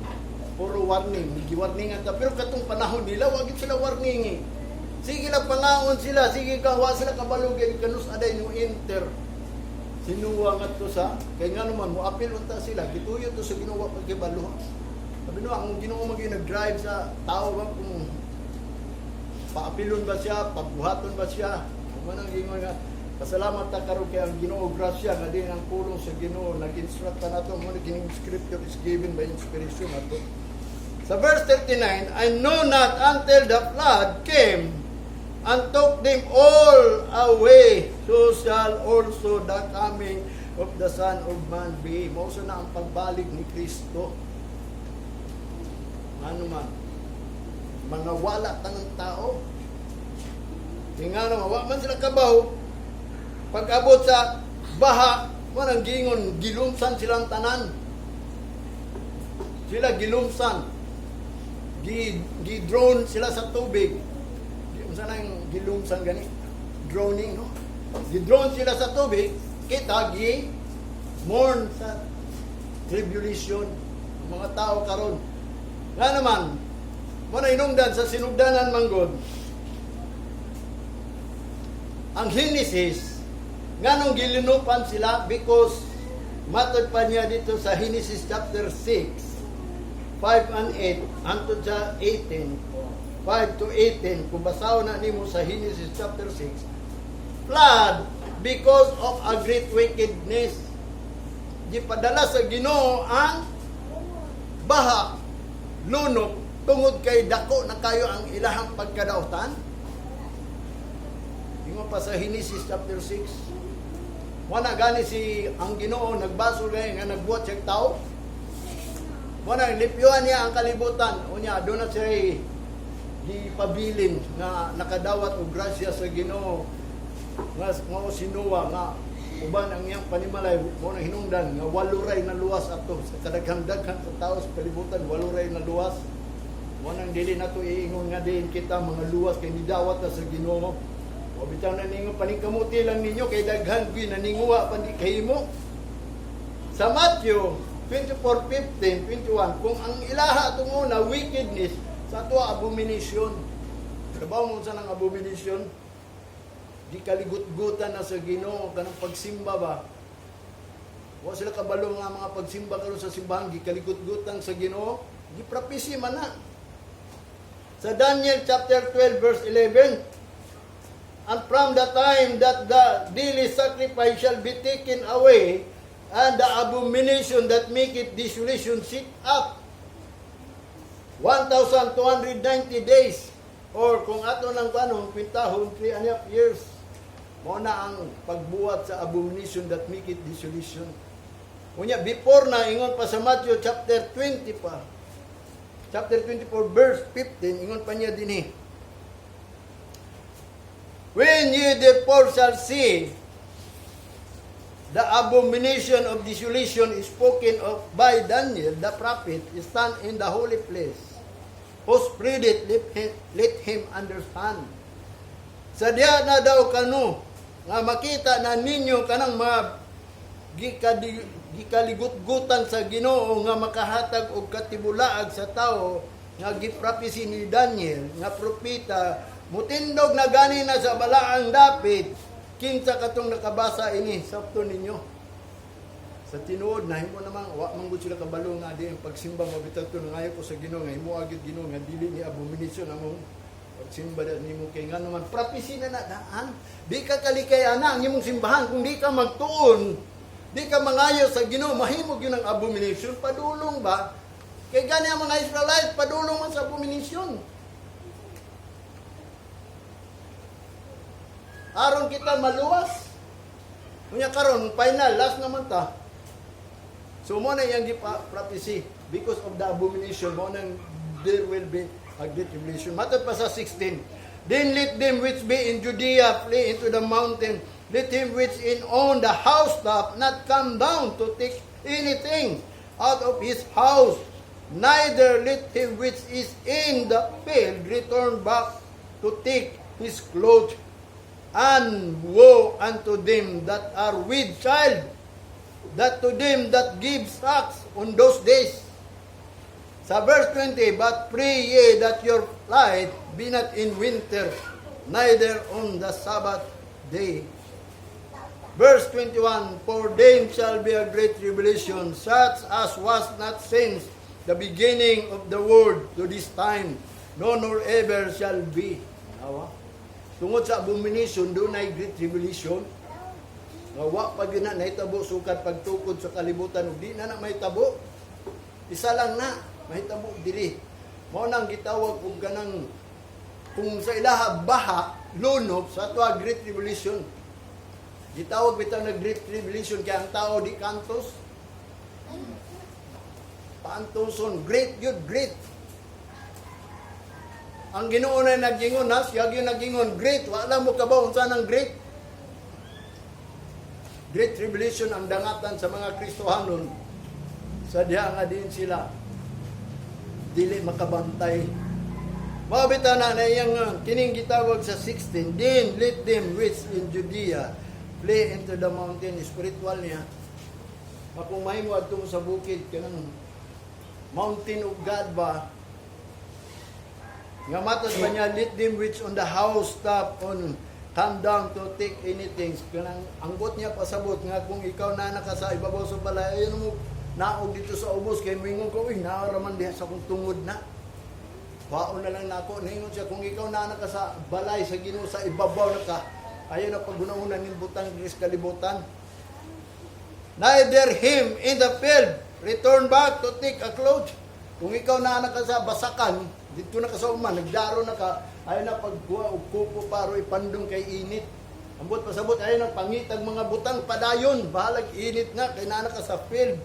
Puro warning. Gi-warning ta. Pero katong panahon nila, wag sila warning eh. Sige lang pangaon sila, sige ka, wa sila kabalo kanus aday no enter. Sinuwa nga to sa, kay nga naman, mo apil unta sila, gituyo to sa Ginoo pagkibalo. Sabi no, ang Ginoo maging nag-drive sa tao ba kung paapilon ba siya, pagbuhaton ba siya. Kung manang gingon nga, pasalamat ta karon kay ang Ginoo grasya nga din ang pulong sa Ginoo nag-instruct ta nato mo kining scripture is given by inspiration ato. Sa verse 39, "I know not until the flood came and took them all away, so shall also the coming of the Son of Man be." Mao na ang pagbalik ni Kristo. Ano man, mga wala tanang tao. Nga naman, wa man sila kabaw. Pag-abot sa baha, manang gingon, gilumsan silang tanan. Sila gilumsan. Gi-drown sila sa tubig. Unsa na yung gilumsan gani? Drowning, no? Gi-drown sila sa tubig, kita gi mourn sa tribulation ang mga tao karon. Nga naman, mo na inungdan sa sinugdanan manggod. Ang Genesis, nganong gilinupan sila? Because matod pa niya dito sa Genesis chapter 6, 5 and 8, hantod sa 18, 5 to 18, kung basahon na nimo sa Genesis chapter 6, flood because of a great wickedness. Gipadala sa Ginoo ang baha, lunok, tungod kay dako na kayo ang ilahang pagkadautan. Ingon pa sa Genesis chapter 6, wala gani si ang Ginoo nagbasol gani nga nagbuhat siya tao. Wala lipyuan niya ang kalibutan. Unya doon na siya gipabilin nga nakadawat og grasya sa Ginoo nga nga si Noah nga uban ang iyang panimalay. Mo na hinungdan nga walo ray na luwas ato sa kadaghan-daghan sa tao sa kalibutan, walo ray na luwas. Mo nang dili nato iingon nga diin kita mga luwas kay nidawat ta sa Ginoo. O bitaw na ninyo, paningkamuti lang ninyo kay daghan gyud naninguha pa di kahimo. Sa Matthew 24:15, 21, kung ang ilaha atong una wickedness, sa ato abomination. Kabaw mo sa nang abomination? Di kaligut-gutan na sa Ginoo kanang pagsimba ba? Wa sila kabalo nga mga pagsimba karon sa simbahan gikalikot-gutan sa Ginoo, giprapisi man na. Sa Daniel chapter 12 verse 11, "And from the time that the daily sacrifice shall be taken away, and the abomination that maketh desolation set up, 1,290 days," or kung ato nang panong kwintahon, 3.5 years mao na ang pagbuhat sa abomination that maketh desolation. Unya before na, ingon pa sa Matthew chapter 20 pa, chapter 24 verse 15, ingon pa niya dinhi, "When ye therefore shall see the abomination of desolation is spoken of by Daniel the prophet stand in the holy place. Who readeth, let him understand." Sa diha na daw kano nga makita na ninyo kanang mga gikaligut-gutan sa Ginoo nga makahatag og katibulaag sa tao nga gipropesy ni Daniel nga propeta, mutindog na gani na sa balaang dapit. Kinsa katong nakabasa ini, sabton ninyo. Sa tinuod, nahimo namang wa man gud sila kabalo nga di ang pagsimba mo bitaw to. Nangayo ko sa Ginoo nga himo gyud, Ginoo, nga dili ni abomination among pagsimba da nimo, kay ngano man prophecy na na daan. Di ka kalikay ana ang imong simbahan kung di ka magtuon, di ka mangayo sa Ginoo, mahimo gyud ang abomination padulong ba, kay gani ang mga Israelite padulong man sa abomination aron kita maluwas. Unya karon, final, last naman ta. So mo na iyang gipa-prophecy because of the abomination, mo nang there will be a great tribulation. Matod pa sa 16, "Then let them which be in Judea flee into the mountain. Let him which in on the housetop not come down to take anything out of his house. Neither let him which is in the field return back to take his clothes. And woe unto them that are with child, that to them that give suck on those days." Sa verse 20, "But pray ye that your flight be not in winter, neither on the Sabbath day." Verse 21, "For then shall be a great tribulation, such as was not since the beginning of the world to this time, no nor ever shall be." Awa? Tungod sa abomination, dunay great tribulation. Nga wa pa gyud na nahitabo sukad pagtukod sa kalibutan ug di na na mahitabo. Isa lang na mahitabo diri. Mao nang gitawag og kanang kung sa ilaha baha, lunop, sa ato great tribulation. Gitawag bitaw na great tribulation kay ang tao di kantos. Paantoson, great yun, great. Ang Ginoo na nagingon ha, siya gyud nagingon, great. Wala mo ka ba unsa nang great? Great tribulation ang dangatan sa mga Kristohanon sa diha nga din sila dili makabantay. Mao bitaw na na iyang kining gitawag sa 16, "Then let them which in Judea flee into the mountain." Spiritual niya. Kung mahimo adto mo sa bukid, kanang mountain of God ba, nga matod ba niya, "Let them which on the house top on come down to take anything." Kanang anggot niya pasabot nga kung ikaw na naka sa ibabaw sa balay, ayun mo naog dito sa ubos, kay moingon ko, "Uy, naaraman diha sa akong tungod na. Kwaon na lang nako." Ningon siya, kung ikaw na naka sa balay sa Ginoo, sa ibabaw na ka, ayaw na paghuna-huna ning butang diri sa kalibutan. "Neither him in the field return back to take a cloth." Kung ikaw na naka sa basakan, dito na ka sa uman, nagdaro na ka, ayaw na pagkuha og kupo paro ipandong kay init. Ambot pasabot, ayaw na pangitag mga butang padayon, bahalag init nga, kay naa na ka sa field.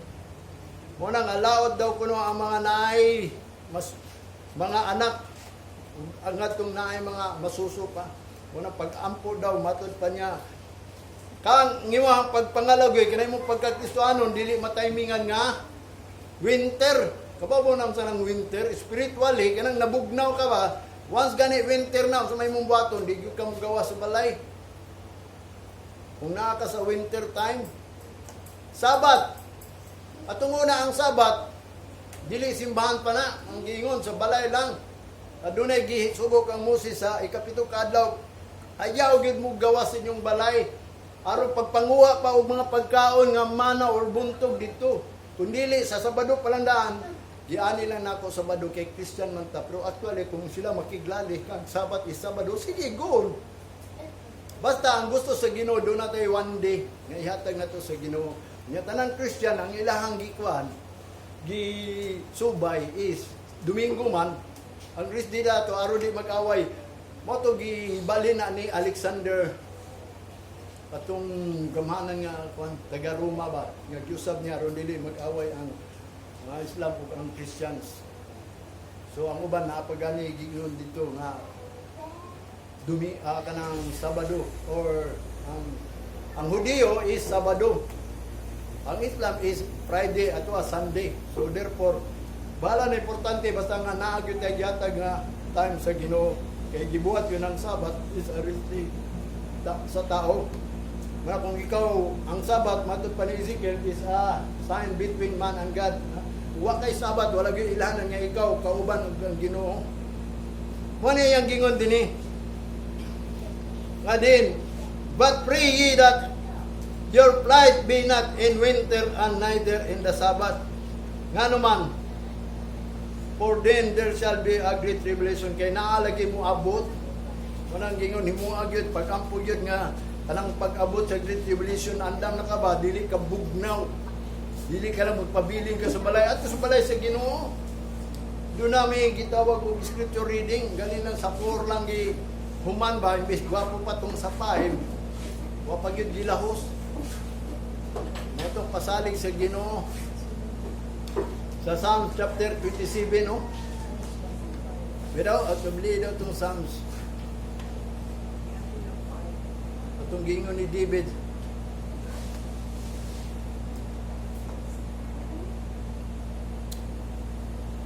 Mo nang alaot daw kuno ang mga naay mas mga anak ang atong naay mga masuso pa. Mo nang pag-ampo daw, matod pa niya, kang ngiwang pagpangalagoy kanay mo pagkakristohanon dili matimingan nga winter. Kabaw mo sa nang winter spiritually, kanang nabugnaw ka ba, once gani winter na sa may mong buhaton, di gyud ka mogawa sa balay. Kung naa ka sa winter time, Sabat. Atong una ang Sabat, dili simbahan pa na, ang giingon sa balay lang. Adunay gisugok ang Moses sa 7 ka adlaw. Ayaw gid mo gawas inyong balay. Aron pagpanguha pa og mga pagkaon nga mana or buntog dito. Kung dili sa Sabado palandaan, giani lang nako Sabado kay Christian man ta. Pero actually kung sila makiglali kag Sabat is Sabado, sige, go. Basta ang gusto sa Ginoo, doon na tayo one day nga ihatag nato sa Ginoo. Nya tanan Christian ang ilahang gikuan gisubay is Domingo man ang rest day to aron di mag-away. Mo to gibalhin na ni Alexander, atong gamhanan nga kuan, taga Roma ba, nga giusab niya aron dili mag-away ang mga Islam ug ang Christians. So ang uban naa pa gani giingon dito nga dumi kanang Sabado or ang Hudiyo is Sabado. Ang Islam is Friday ato a Sunday. So therefore, bahala na, importante basta nga naa gyud tay gihatag nga time sa Ginoo kay gibuhat yun ang Sabat is a rest day sa tao. Nga kung ikaw, ang Sabat matud pa ni Ezekiel is a sign between man and God. Wa kay Sabat, wala gyud ilhanan nga ikaw kauban og ang Ginoo. Mo ni iyang gingon dinhi. Nga din, "But pray ye that your flight be not in winter and neither in the Sabbath." Ngano man? "For then there shall be a great tribulation." Kay naalagi mo abot. Manang gingon himo gyud pagampo gyud nga kanang pag-abot sa great tribulation, andam na ka ba, dili ka bugnaw. Dili ka lang magpabiling ka sa balay at sa balay sa Ginoo. Doon namin gitawag og scripture reading, ganin lang sa 4 lang gi human ba, imbes gwapo pa tong sa 5. Wa pa gyud gilahos. Mao pasalig sa Ginoo. Sa Psalms chapter 27, no? Pero at mabili daw itong Psalms. Atong gingon ni David.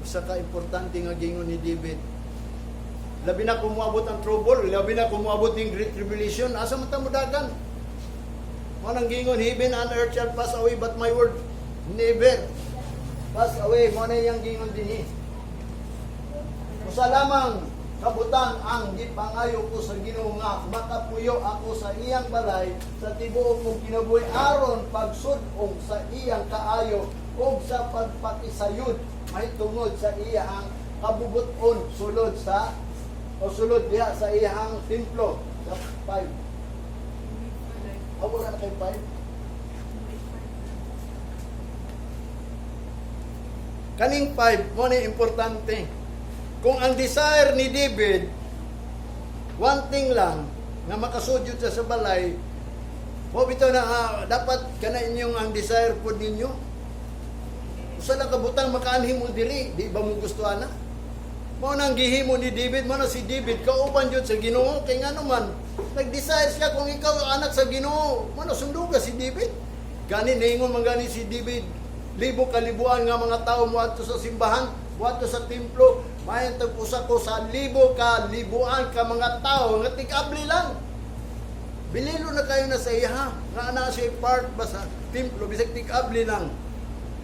Usa ka importante nga gingon ni David. Labi na kung moabot ang trouble, labi na kung moabot ning great tribulation, asa man ta modagan? Mao nang gingon, "Heaven and earth shall pass away, but my word never pass away." Mao na iyang gingon dinhi. "Usa lamang kabutang ang gipangayo ko sa Ginoo, nga makapuyo ako sa iyang balay sa tibuok kong kinabuhi, aron pagsud-ong sa iyang kaayo ug sa pagpakisayod mahitungod sa iyang kabubuton sulod sa o sulod diha sa iyang templo." Sa 5. Abo na kay 5. Kaning 5 mo ni importante. Kung ang desire ni David, one thing lang, nga makasudyod siya sa balay, mo bitaw na dapat kana inyong ang desire po ninyo. Usa lang kabutang makaanhi mo diri, di ba mo gusto ana? Mao nang gihimo ni David, mo na si David kauban jud sa Ginoo kay ngano man nag-desire siya. Kung ikaw anak sa Ginoo, mo na sunduga si David. Gani ningon man gani si David, libo kalibuan nga mga tao moadto sa simbahan, moadto sa templo, maayong tag usa ko sa libo ka libuan ka mga tao nga tig-abli lang. Bililo na kayo na sa iya, nga ana siya part ba sa templo, bisag tig-abli lang.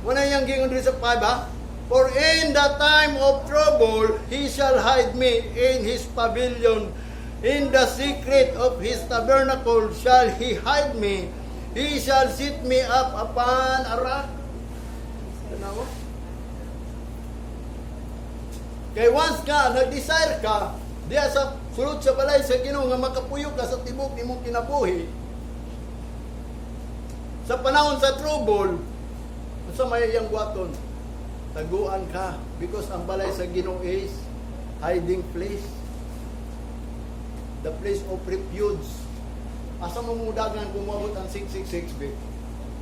Wala yang gingon diri sa 5, ha? "For in the time of trouble, he shall hide me in his pavilion. In the secret of his tabernacle shall he hide me. He shall set me up upon a rock." Tanawa? Kay once ka, nag-desire ka, diya sa sulod sa balay sa Ginoo nga makapuyo ka sa tibok nimong kinabuhi, sa panahon sa trouble, unsa may iyang buhaton? Taguan ka because ang balay sa Ginoo is hiding place. The place of refuge. Asa mo mudagan kung moabot ang 666 be?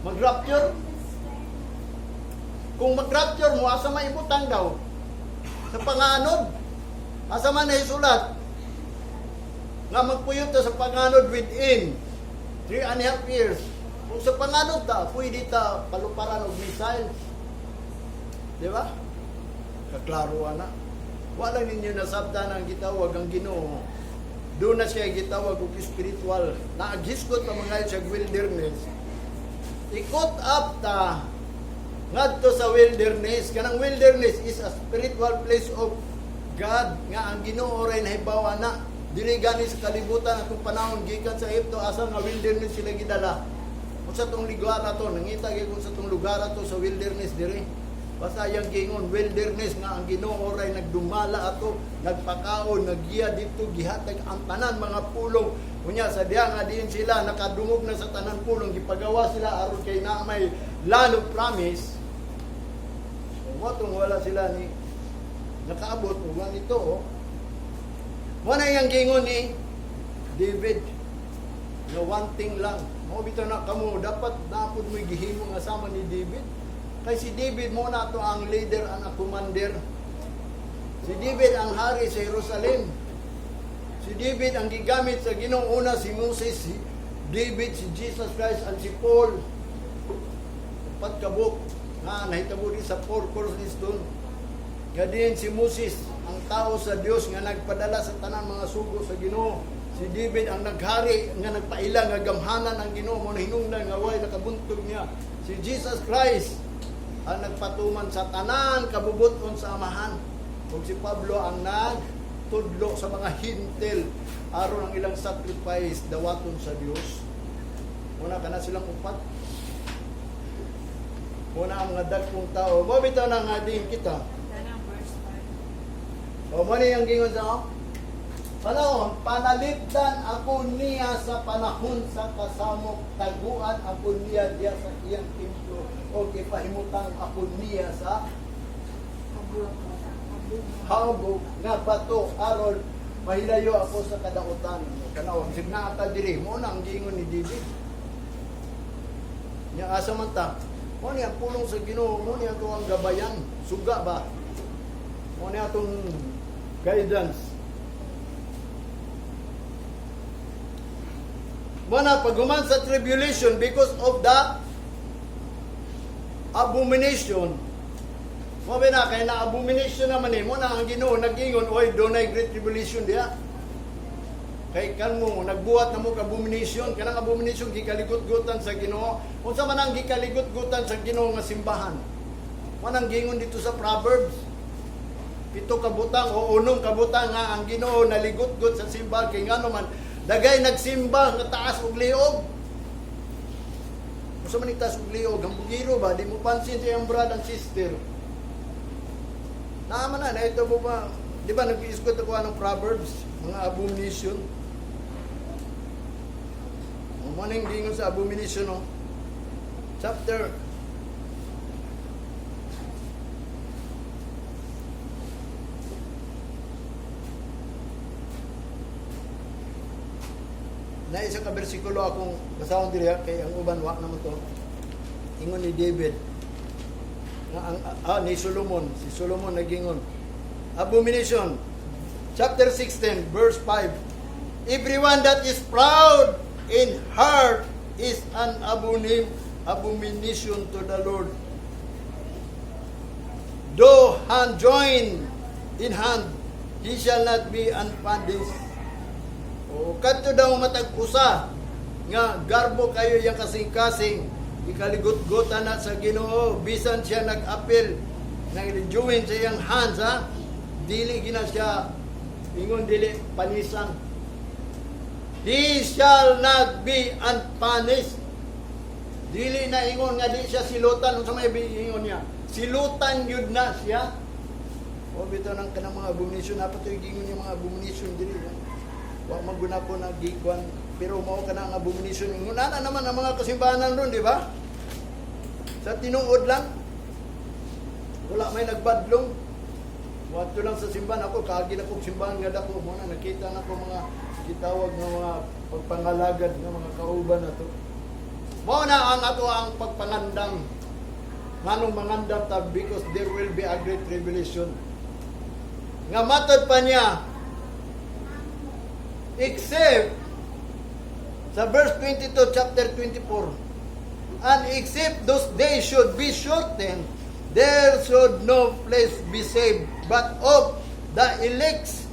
Mag-rapture? Kung mag-rapture mo, asa maibutang daw? Sa panganod. Asa man nahisulat nga magpuyo ta sa panganod within 3.5 years? Kung sa panganod ta, pwede ta paluparan og missile. Di ba? Kaklaro ana. Wala ninyo nasabtan ang gitawag ang Ginoo. Doon na siya gitawag og spiritual. Naaghisgot pa mga sa wilderness. Ikot up ta ngadto sa wilderness. Kanang wilderness is a spiritual place of God nga ang Ginoo ray nahibawa na. Dili gani sa kalibutan atong panahon gikan sa Ehipto, asa nga wilderness sila gidala. Unsa tong lugar ato, nangita gyud kung sa tong lugar ato sa wilderness diri. Basta yang giingon wilderness nga ang Ginoo ray nagdumala ato, nagpakaon, naggiya dito, gihatag ang tanan mga pulong. Unya sa diha nga diin sila nakadungog na sa tanan pulong, gipagawa sila aron kay naa may land of promise. Mo tong wala sila ni nakaabot ug nito, oh. Mo na iyang giingon ni David nga one thing lang. Mao bitaw na kamo dapat napud mo'y gihimo nga sama ni David. Kay si David mo na to ang leader, ang commander. Si David ang hari sa Jerusalem. Si David ang gigamit sa Ginoo. Una si Moses, si David, si Jesus Christ, and si Paul. Upat ka buok nga nahitabo di sa four cornerstone. Nga din si Moses ang tao sa Dios nga nagpadala sa tanan mga sugo sa Ginoo. Si David ang naghari nga nagpaila nga gamhanan ang Ginoo, mo hinungdan nga way nakabuntog niya. Si Jesus Christ ang nagpatuman sa tanan kabubuton sa Amahan. Ug si Pablo ang nagtudlo sa mga Hentil aron ang ilang sacrifice dawaton sa Dios. Muna kana silang upat. Muna ang mga dagkong tao. Mo bitaw na nga din kita. Kanang verse 5. O mo ni ang gingon sa ako. Panahon, panalipdan ako niya sa panahon sa kasamok, taguan ako niya diya sa iyang templo, o ipahimutang ako niya sa habog nga bato aron mahilayo ako sa kadautan. Kanaw, signa ata diri mo na ang giingon ni David. Nya asa man ta? Mo ni ang pulong sa Ginoo, mo ni ato ang gabayan, suga ba? Mo ni atong guidance. Mo na paghuman sa tribulation because of the abomination. Mo ba na kay na abomination naman eh, mo na ang Ginoo nag-ingon, "Oy, dunay great tribulation diha." Kay kan mo nagbuhat na mo abomination, kanang abomination gikaligot-gutan sa Ginoo. Unsa man ang gikaligot-gutan sa Ginoo nga simbahan? Mo nang giingon dito sa Proverbs. Pito ka butang o unom ka butang nga ang Ginoo naligot-gut sa simbahan kay ngano man dagay nagsimba nga taas og liog. Unsa man taas og liog, ang bugiro ba di mo pansin sa iyang brother and sister. Naman na, ito mo ba, di ba nag-iskot ako anong Proverbs, mga abomination. Ang maning gingon sa abomination, no? Chapter na isa ka bersikulo akong basahon diri ha, kay ang uban wa naman to. Ingon ni David nga ang ni Solomon, si Solomon nagingon. Abomination chapter 16 verse 5. Everyone that is proud in heart is an abomination to the Lord. Though hand join in hand, he shall not be unpunished. O kadto daw matag usa nga garbo kayo yang kasing-kasing, ikaligot-gotan na sa Ginoo. Bisan siya nag-apil, nag-join sa iyang hands, ha, dili gina siya ingon dili panisan. He shall not be unpunished. Dili na ingon nga di siya silutan. Unsa may ingon niya? Silutan yun na siya. O bitaw nang kanang mga abomination, dapat yung gingon yung mga abomination dili, ha? Wa man guna ko nagigwan, pero mao kana ang abomination. Nguna na naman ang mga kasimbahanan ron, di ba? Sa tinuod lang. Wala may nagbadlong. Wadto lang sa simbahan ako, kaagi na kong simbahan nga dako mo na nakita na ko mga gitawag nga mga pagpangalagad nga mga kauban na to. Mao na ang ato ang pagpangandam. Nganong mangandam ta? Because there will be a great tribulation. Nga matod pa niya, except sa verse 22 chapter 24, "And except those days should be shortened, there should no flesh be saved, but of the elect's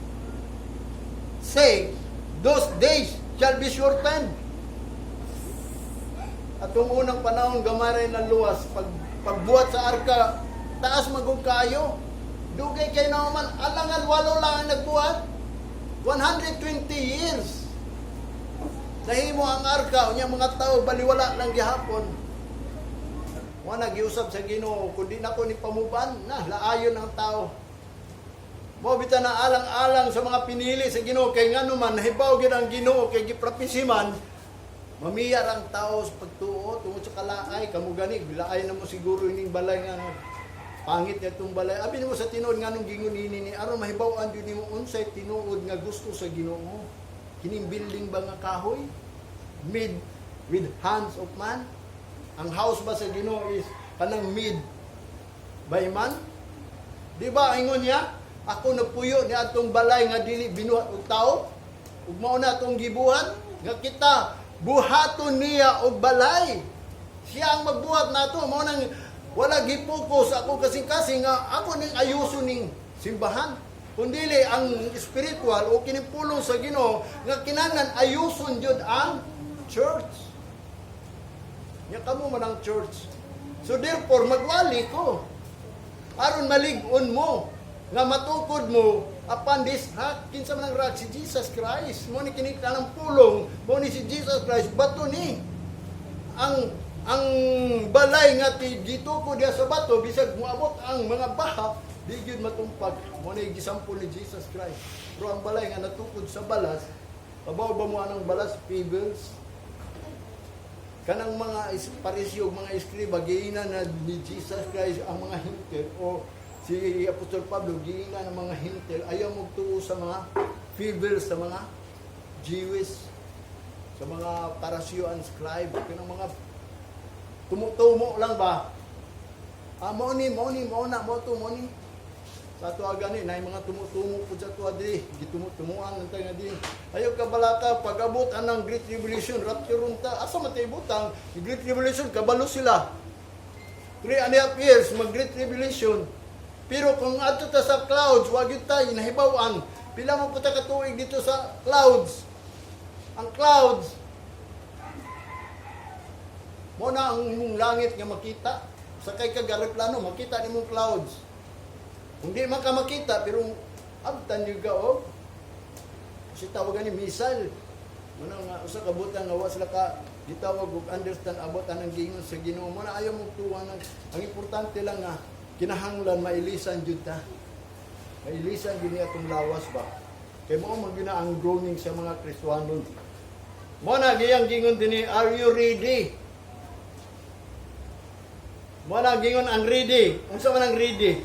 sake those days shall be shortened." Atong unang panahon, gamay ng luwas pag pagbuhat sa arka, taas magug kayo, dugay kay naman, alangan walo lang ang nagbuhat. 120 years. Nahimo ang arka, unya mga tao baliwala lang gihapon. Wa giusab sa Ginoo, kun di nako ni pamuban, na laayon ang tao. Mao bitaw na alang-alang sa mga pinili sa Ginoo, kay ngano man nahibaw gyud ang Ginoo kay gipropesy man mamiyar ang tao sa pagtuo tungod sa kalaay. Kamo gani, bilaay na mo siguro ining balay nga ano, pangit na itong balay. Abi nimo sa tinuod, nganong gingon ini ni aron mahibaw-an jud nimo unsay tinuod nga gusto sa Ginoo. Kining building ba nga kahoy made with hands of man? Ang house ba sa Ginoo is kanang made by man? Di ba ingon niya, "Ako nagpuyo ni atong balay nga dili binuhat og tao," ug mao na atong gibuhat nga kita buhaton niya og balay. Siya ang magbuhat nato. Mao nang wala gipokus ako kasing-kasing nga ako ning ayuso ning simbahan. Kundili ang spiritual o kining pulong sa Ginoo nga kinahanglan ayuson jud ang church. Nya kamo man ang church. So therefore magwali ko aron malig-on mo nga matukod mo upon this rock. Kinsa man ang rock? Si Jesus Christ. Mo ni kini kanang pulong, mo ni si Jesus Christ, bato ni. Ang balay nga ti gitukod diha sa bato, bisag moabot ang mga baha, di gyud matumpag. Mo ni gisampol ni Jesus Christ. Pero ang balay nga natukod sa balas, kabaw ba mo anang balas? Pebbles. Kanang mga Pariseo, mga eskriba, giingnan na ni Jesus Christ ang mga Hentil, o si Apostol Pablo giingnan ang mga Hentil, ayaw mo tuo sa mga fables, sa mga Jewish, sa mga Pariseo and scribe, kanang mga tumutumo lang ba. Ah, mao ni, mao ni, mao na, mao to, mao ni. Sa ato gani na mga tumutumo po sa ato diri, gitumutumuan lang tayo nga diri. Ayaw ka balaka, pag-abot anang Great Tribulation, rapture unta, asa man tayo butang, Great Tribulation, kabalo sila. 3.5 years, mag Great Tribulation. Pero kung adto ta sa clouds, wag yun tayo, nahibawan. Pila mo po ta katuig dito sa clouds? Ang clouds, mo na ang imong langit nga makita. Sa kay kag aeroplano, makita nimong clouds. Kung di man ka makita, pero abtan yung ka, oh. Kasi tawagan ni missile. Muna nga, usa ka butang nga wa sila ka gitawag og understand about anang giingon sa Ginoo. Mo na ayaw mo tuwa nang ang importante lang nga kinahanglan mailisan jud ta. Mailisan jud niya atong lawas ba. Kay mao man gyud na ang groaning sa mga Kristohanon. Mo na giyang gingon dinhi, "Are you ready?" Mo na gingon ang ready. Unsa man ang ready?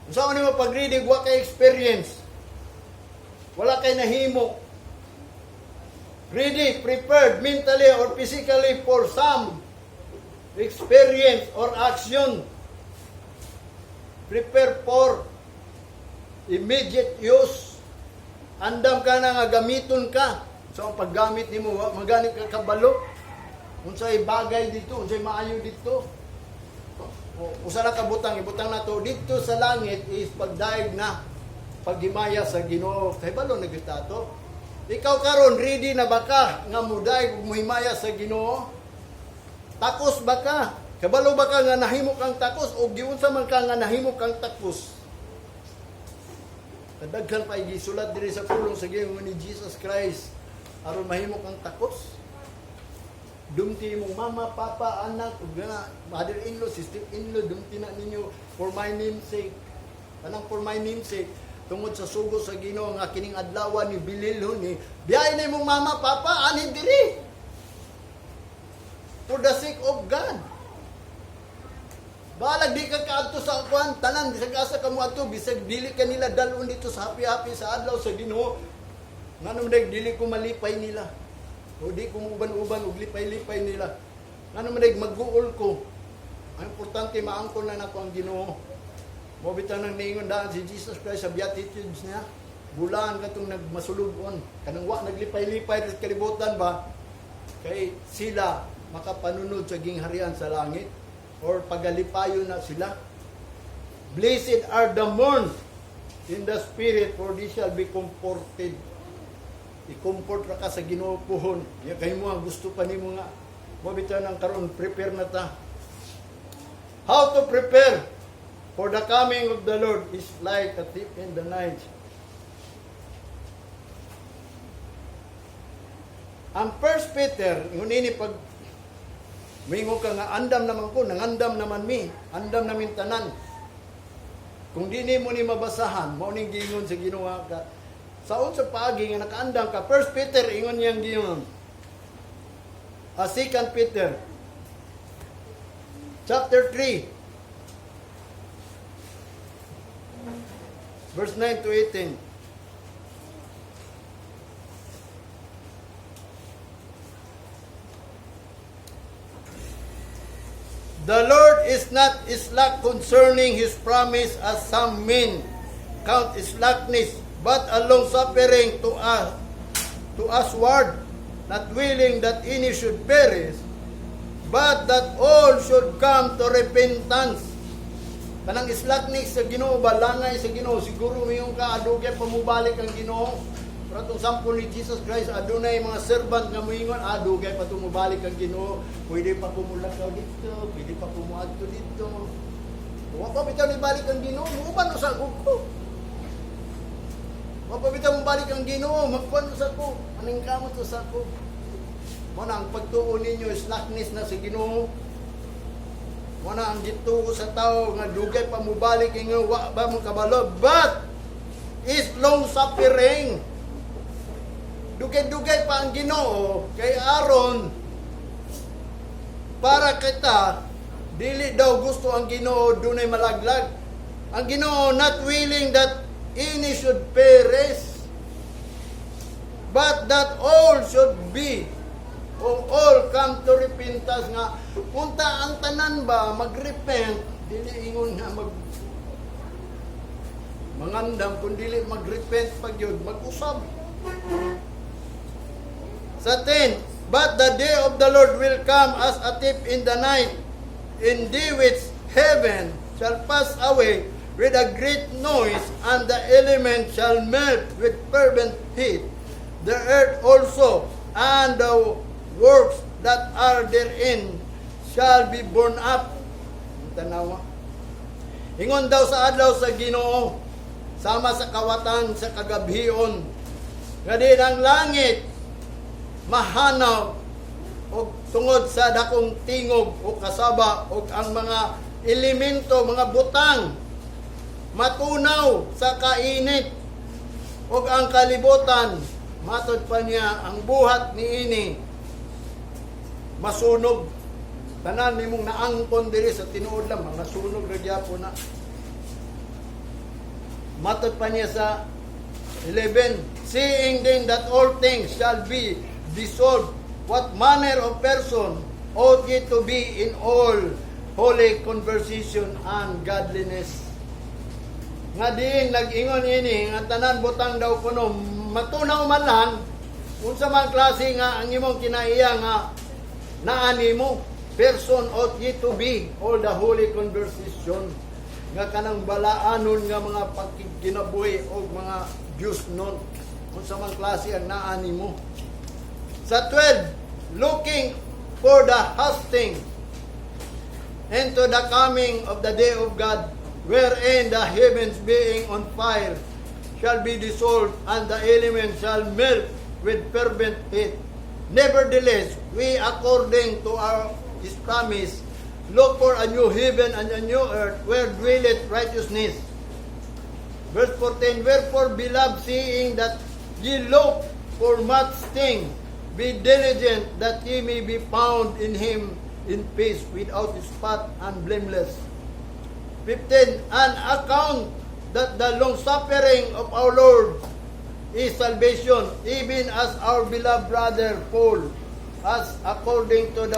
Unsa man nimo pag ready, wa kay experience? Wala kay nahimo. Ready, prepared mentally or physically for some experience or action. Prepare for immediate use. Andam ka na nga gamiton ka. So ang paggamit nimo, wa magani ka kabalo. Unsay bagay dito, unsay maayo dito. O, usa na ka butang, ibutang nato dito sa langit is pagdaig na paghimaya sa Ginoo. Kay balo na gyud ato. Ikaw karon, ready na ba ka nga mudaig ug muhimaya sa Ginoo? Takos ba ka? Kabalo ba ka nga nahimo kang takos o giunsa man ka nga nahimo kang takos? Kadaghan pa gisulat diri sa pulong sa Ginoo ni Jesus Christ aron mahimo kang takos. Dumti imong mama, papa, anak, ug na mother-in-law, sister-in-law, dumti na ninyo for my name's sake. Kanang for my name's sake, tungod sa sugo sa Ginoo nga kining adlaw ni bililhon ni, biyahe na imong mama, papa, anhin diri. For the sake of God. Balag di ka kaadto sa kuan, tanan bisag asa ka mo adto, bisag dili ka nila dalon dito sa happy-happy sa adlaw sa Ginoo. Nganong dag dili ko malipay nila? O di ko uban-uban og lipay-lipay nila. Ngano man dag magguol ko? Ang importante, maangkon na nako ang Ginoo. Mo bitaw nang niingon daan si Jesus Christ sa Beatitudes niya. Bulaan katong nagmasulub-on, kanang wa naglipay-lipay sa kalibutan ba, kay sila makapanunod sa gingharian sa langit or pagalipayon na sila. Blessed are the mourn in the spirit, for they shall be comforted. I-comfort ra ka sa Ginoo puhon. Ya kay mo ang gusto pa nimo nga mo bitaw nang karon prepare na ta. How to prepare for the coming of the Lord is like a thief in the night. Ang First Peter, ngunini pag mingo ka nga andam naman ko, nangandam naman mi, andam namin tanan. Kung di nimo ni mabasahan, mao ning giingon sa Ginoo ka. Sa unsa paagi nga nakaandam ka? First Peter, ingon niyang giingon. Second Peter chapter 3 verse 9 to 18. The Lord is not slack concerning His promise, as some men count slackness, but a long suffering to usward, not willing that any should perish, but that all should come to repentance. Kanang slackness sa Ginoo ba, langay sa Ginoo, siguro mayong ka adugay pa mobalik ang Ginoo. Pero atong sample ni Jesus Christ, adunay mga servant nga moingon, adugay pa mobalik ang Ginoo. Pwede pa ko mulakaw dito, pwede pa ko muadto dito. Wa pa bitaw nibalik ang Ginoo, muuban usa ko ko. Wa pa bitaw mobalik ang Ginoo, magkuan usa ko, aning kamot usa ko. Mo na ang pagtuo ninyo slackness na sa Ginoo. Mo na ang gituo sa tao nga dugay pa mobalik, ingon wa ba mo kabalo, but is long suffering. Dugay-dugay pa ang Ginoo kay aron para kita, dili daw gusto ang Ginoo dunay malaglag. Ang Ginoo not willing that any should perish, but that all should be o all come to repentance, nga punta ang tanan ba magrepent, dili ingon nga mag mangandam kun dili magrepent pag yun mag-usab. Sa 10, "But the day of the Lord will come as a thief in the night, in the which heaven shall pass away with a great noise, and the elements shall melt with fervent heat. The earth also and the works that are therein shall be burned up." Tanawa. Ingon daw sa adlaw sa Ginoo, sama sa kawatan sa kagabhion, nga din ang langit mahanaw og tungod sa dakong tingog o kasaba, og ang mga elemento, mga butang matunaw sa kainit, og ang kalibutan, matod pa niya, ang buhat niini masunog. Tanan nimong naangkon diri sa tinuod lang mga sunog ra gyapon na. Matod pa niya sa 11, "Seeing then that all things shall be dissolved, what manner of person ought ye to be in all holy conversation and godliness?" Nga diin nag-ingon ini nga tanan butang daw kuno matunaw man lang, unsa man klase nga ang imong kinaiya nga naa nimo, person ought ye to be all the holy conversation, nga kanang balaanon nga mga pagkinabuhi o mga Diyos nun, unsa man klase ang naa nimo. Sa 12, "Looking for the hasting into the coming of the day of God, wherein the heavens being on fire shall be dissolved, and the elements shall melt with fervent heat. Nevertheless, we, according to our His promise, look for a new heaven and a new earth where dwelleth righteousness." Verse 14, "Wherefore, beloved, seeing that ye look for such things, be diligent that ye may be found in Him in peace, without spot and blameless." 15, "And account that the long suffering of our Lord is salvation, even as our beloved brother Paul, as according to the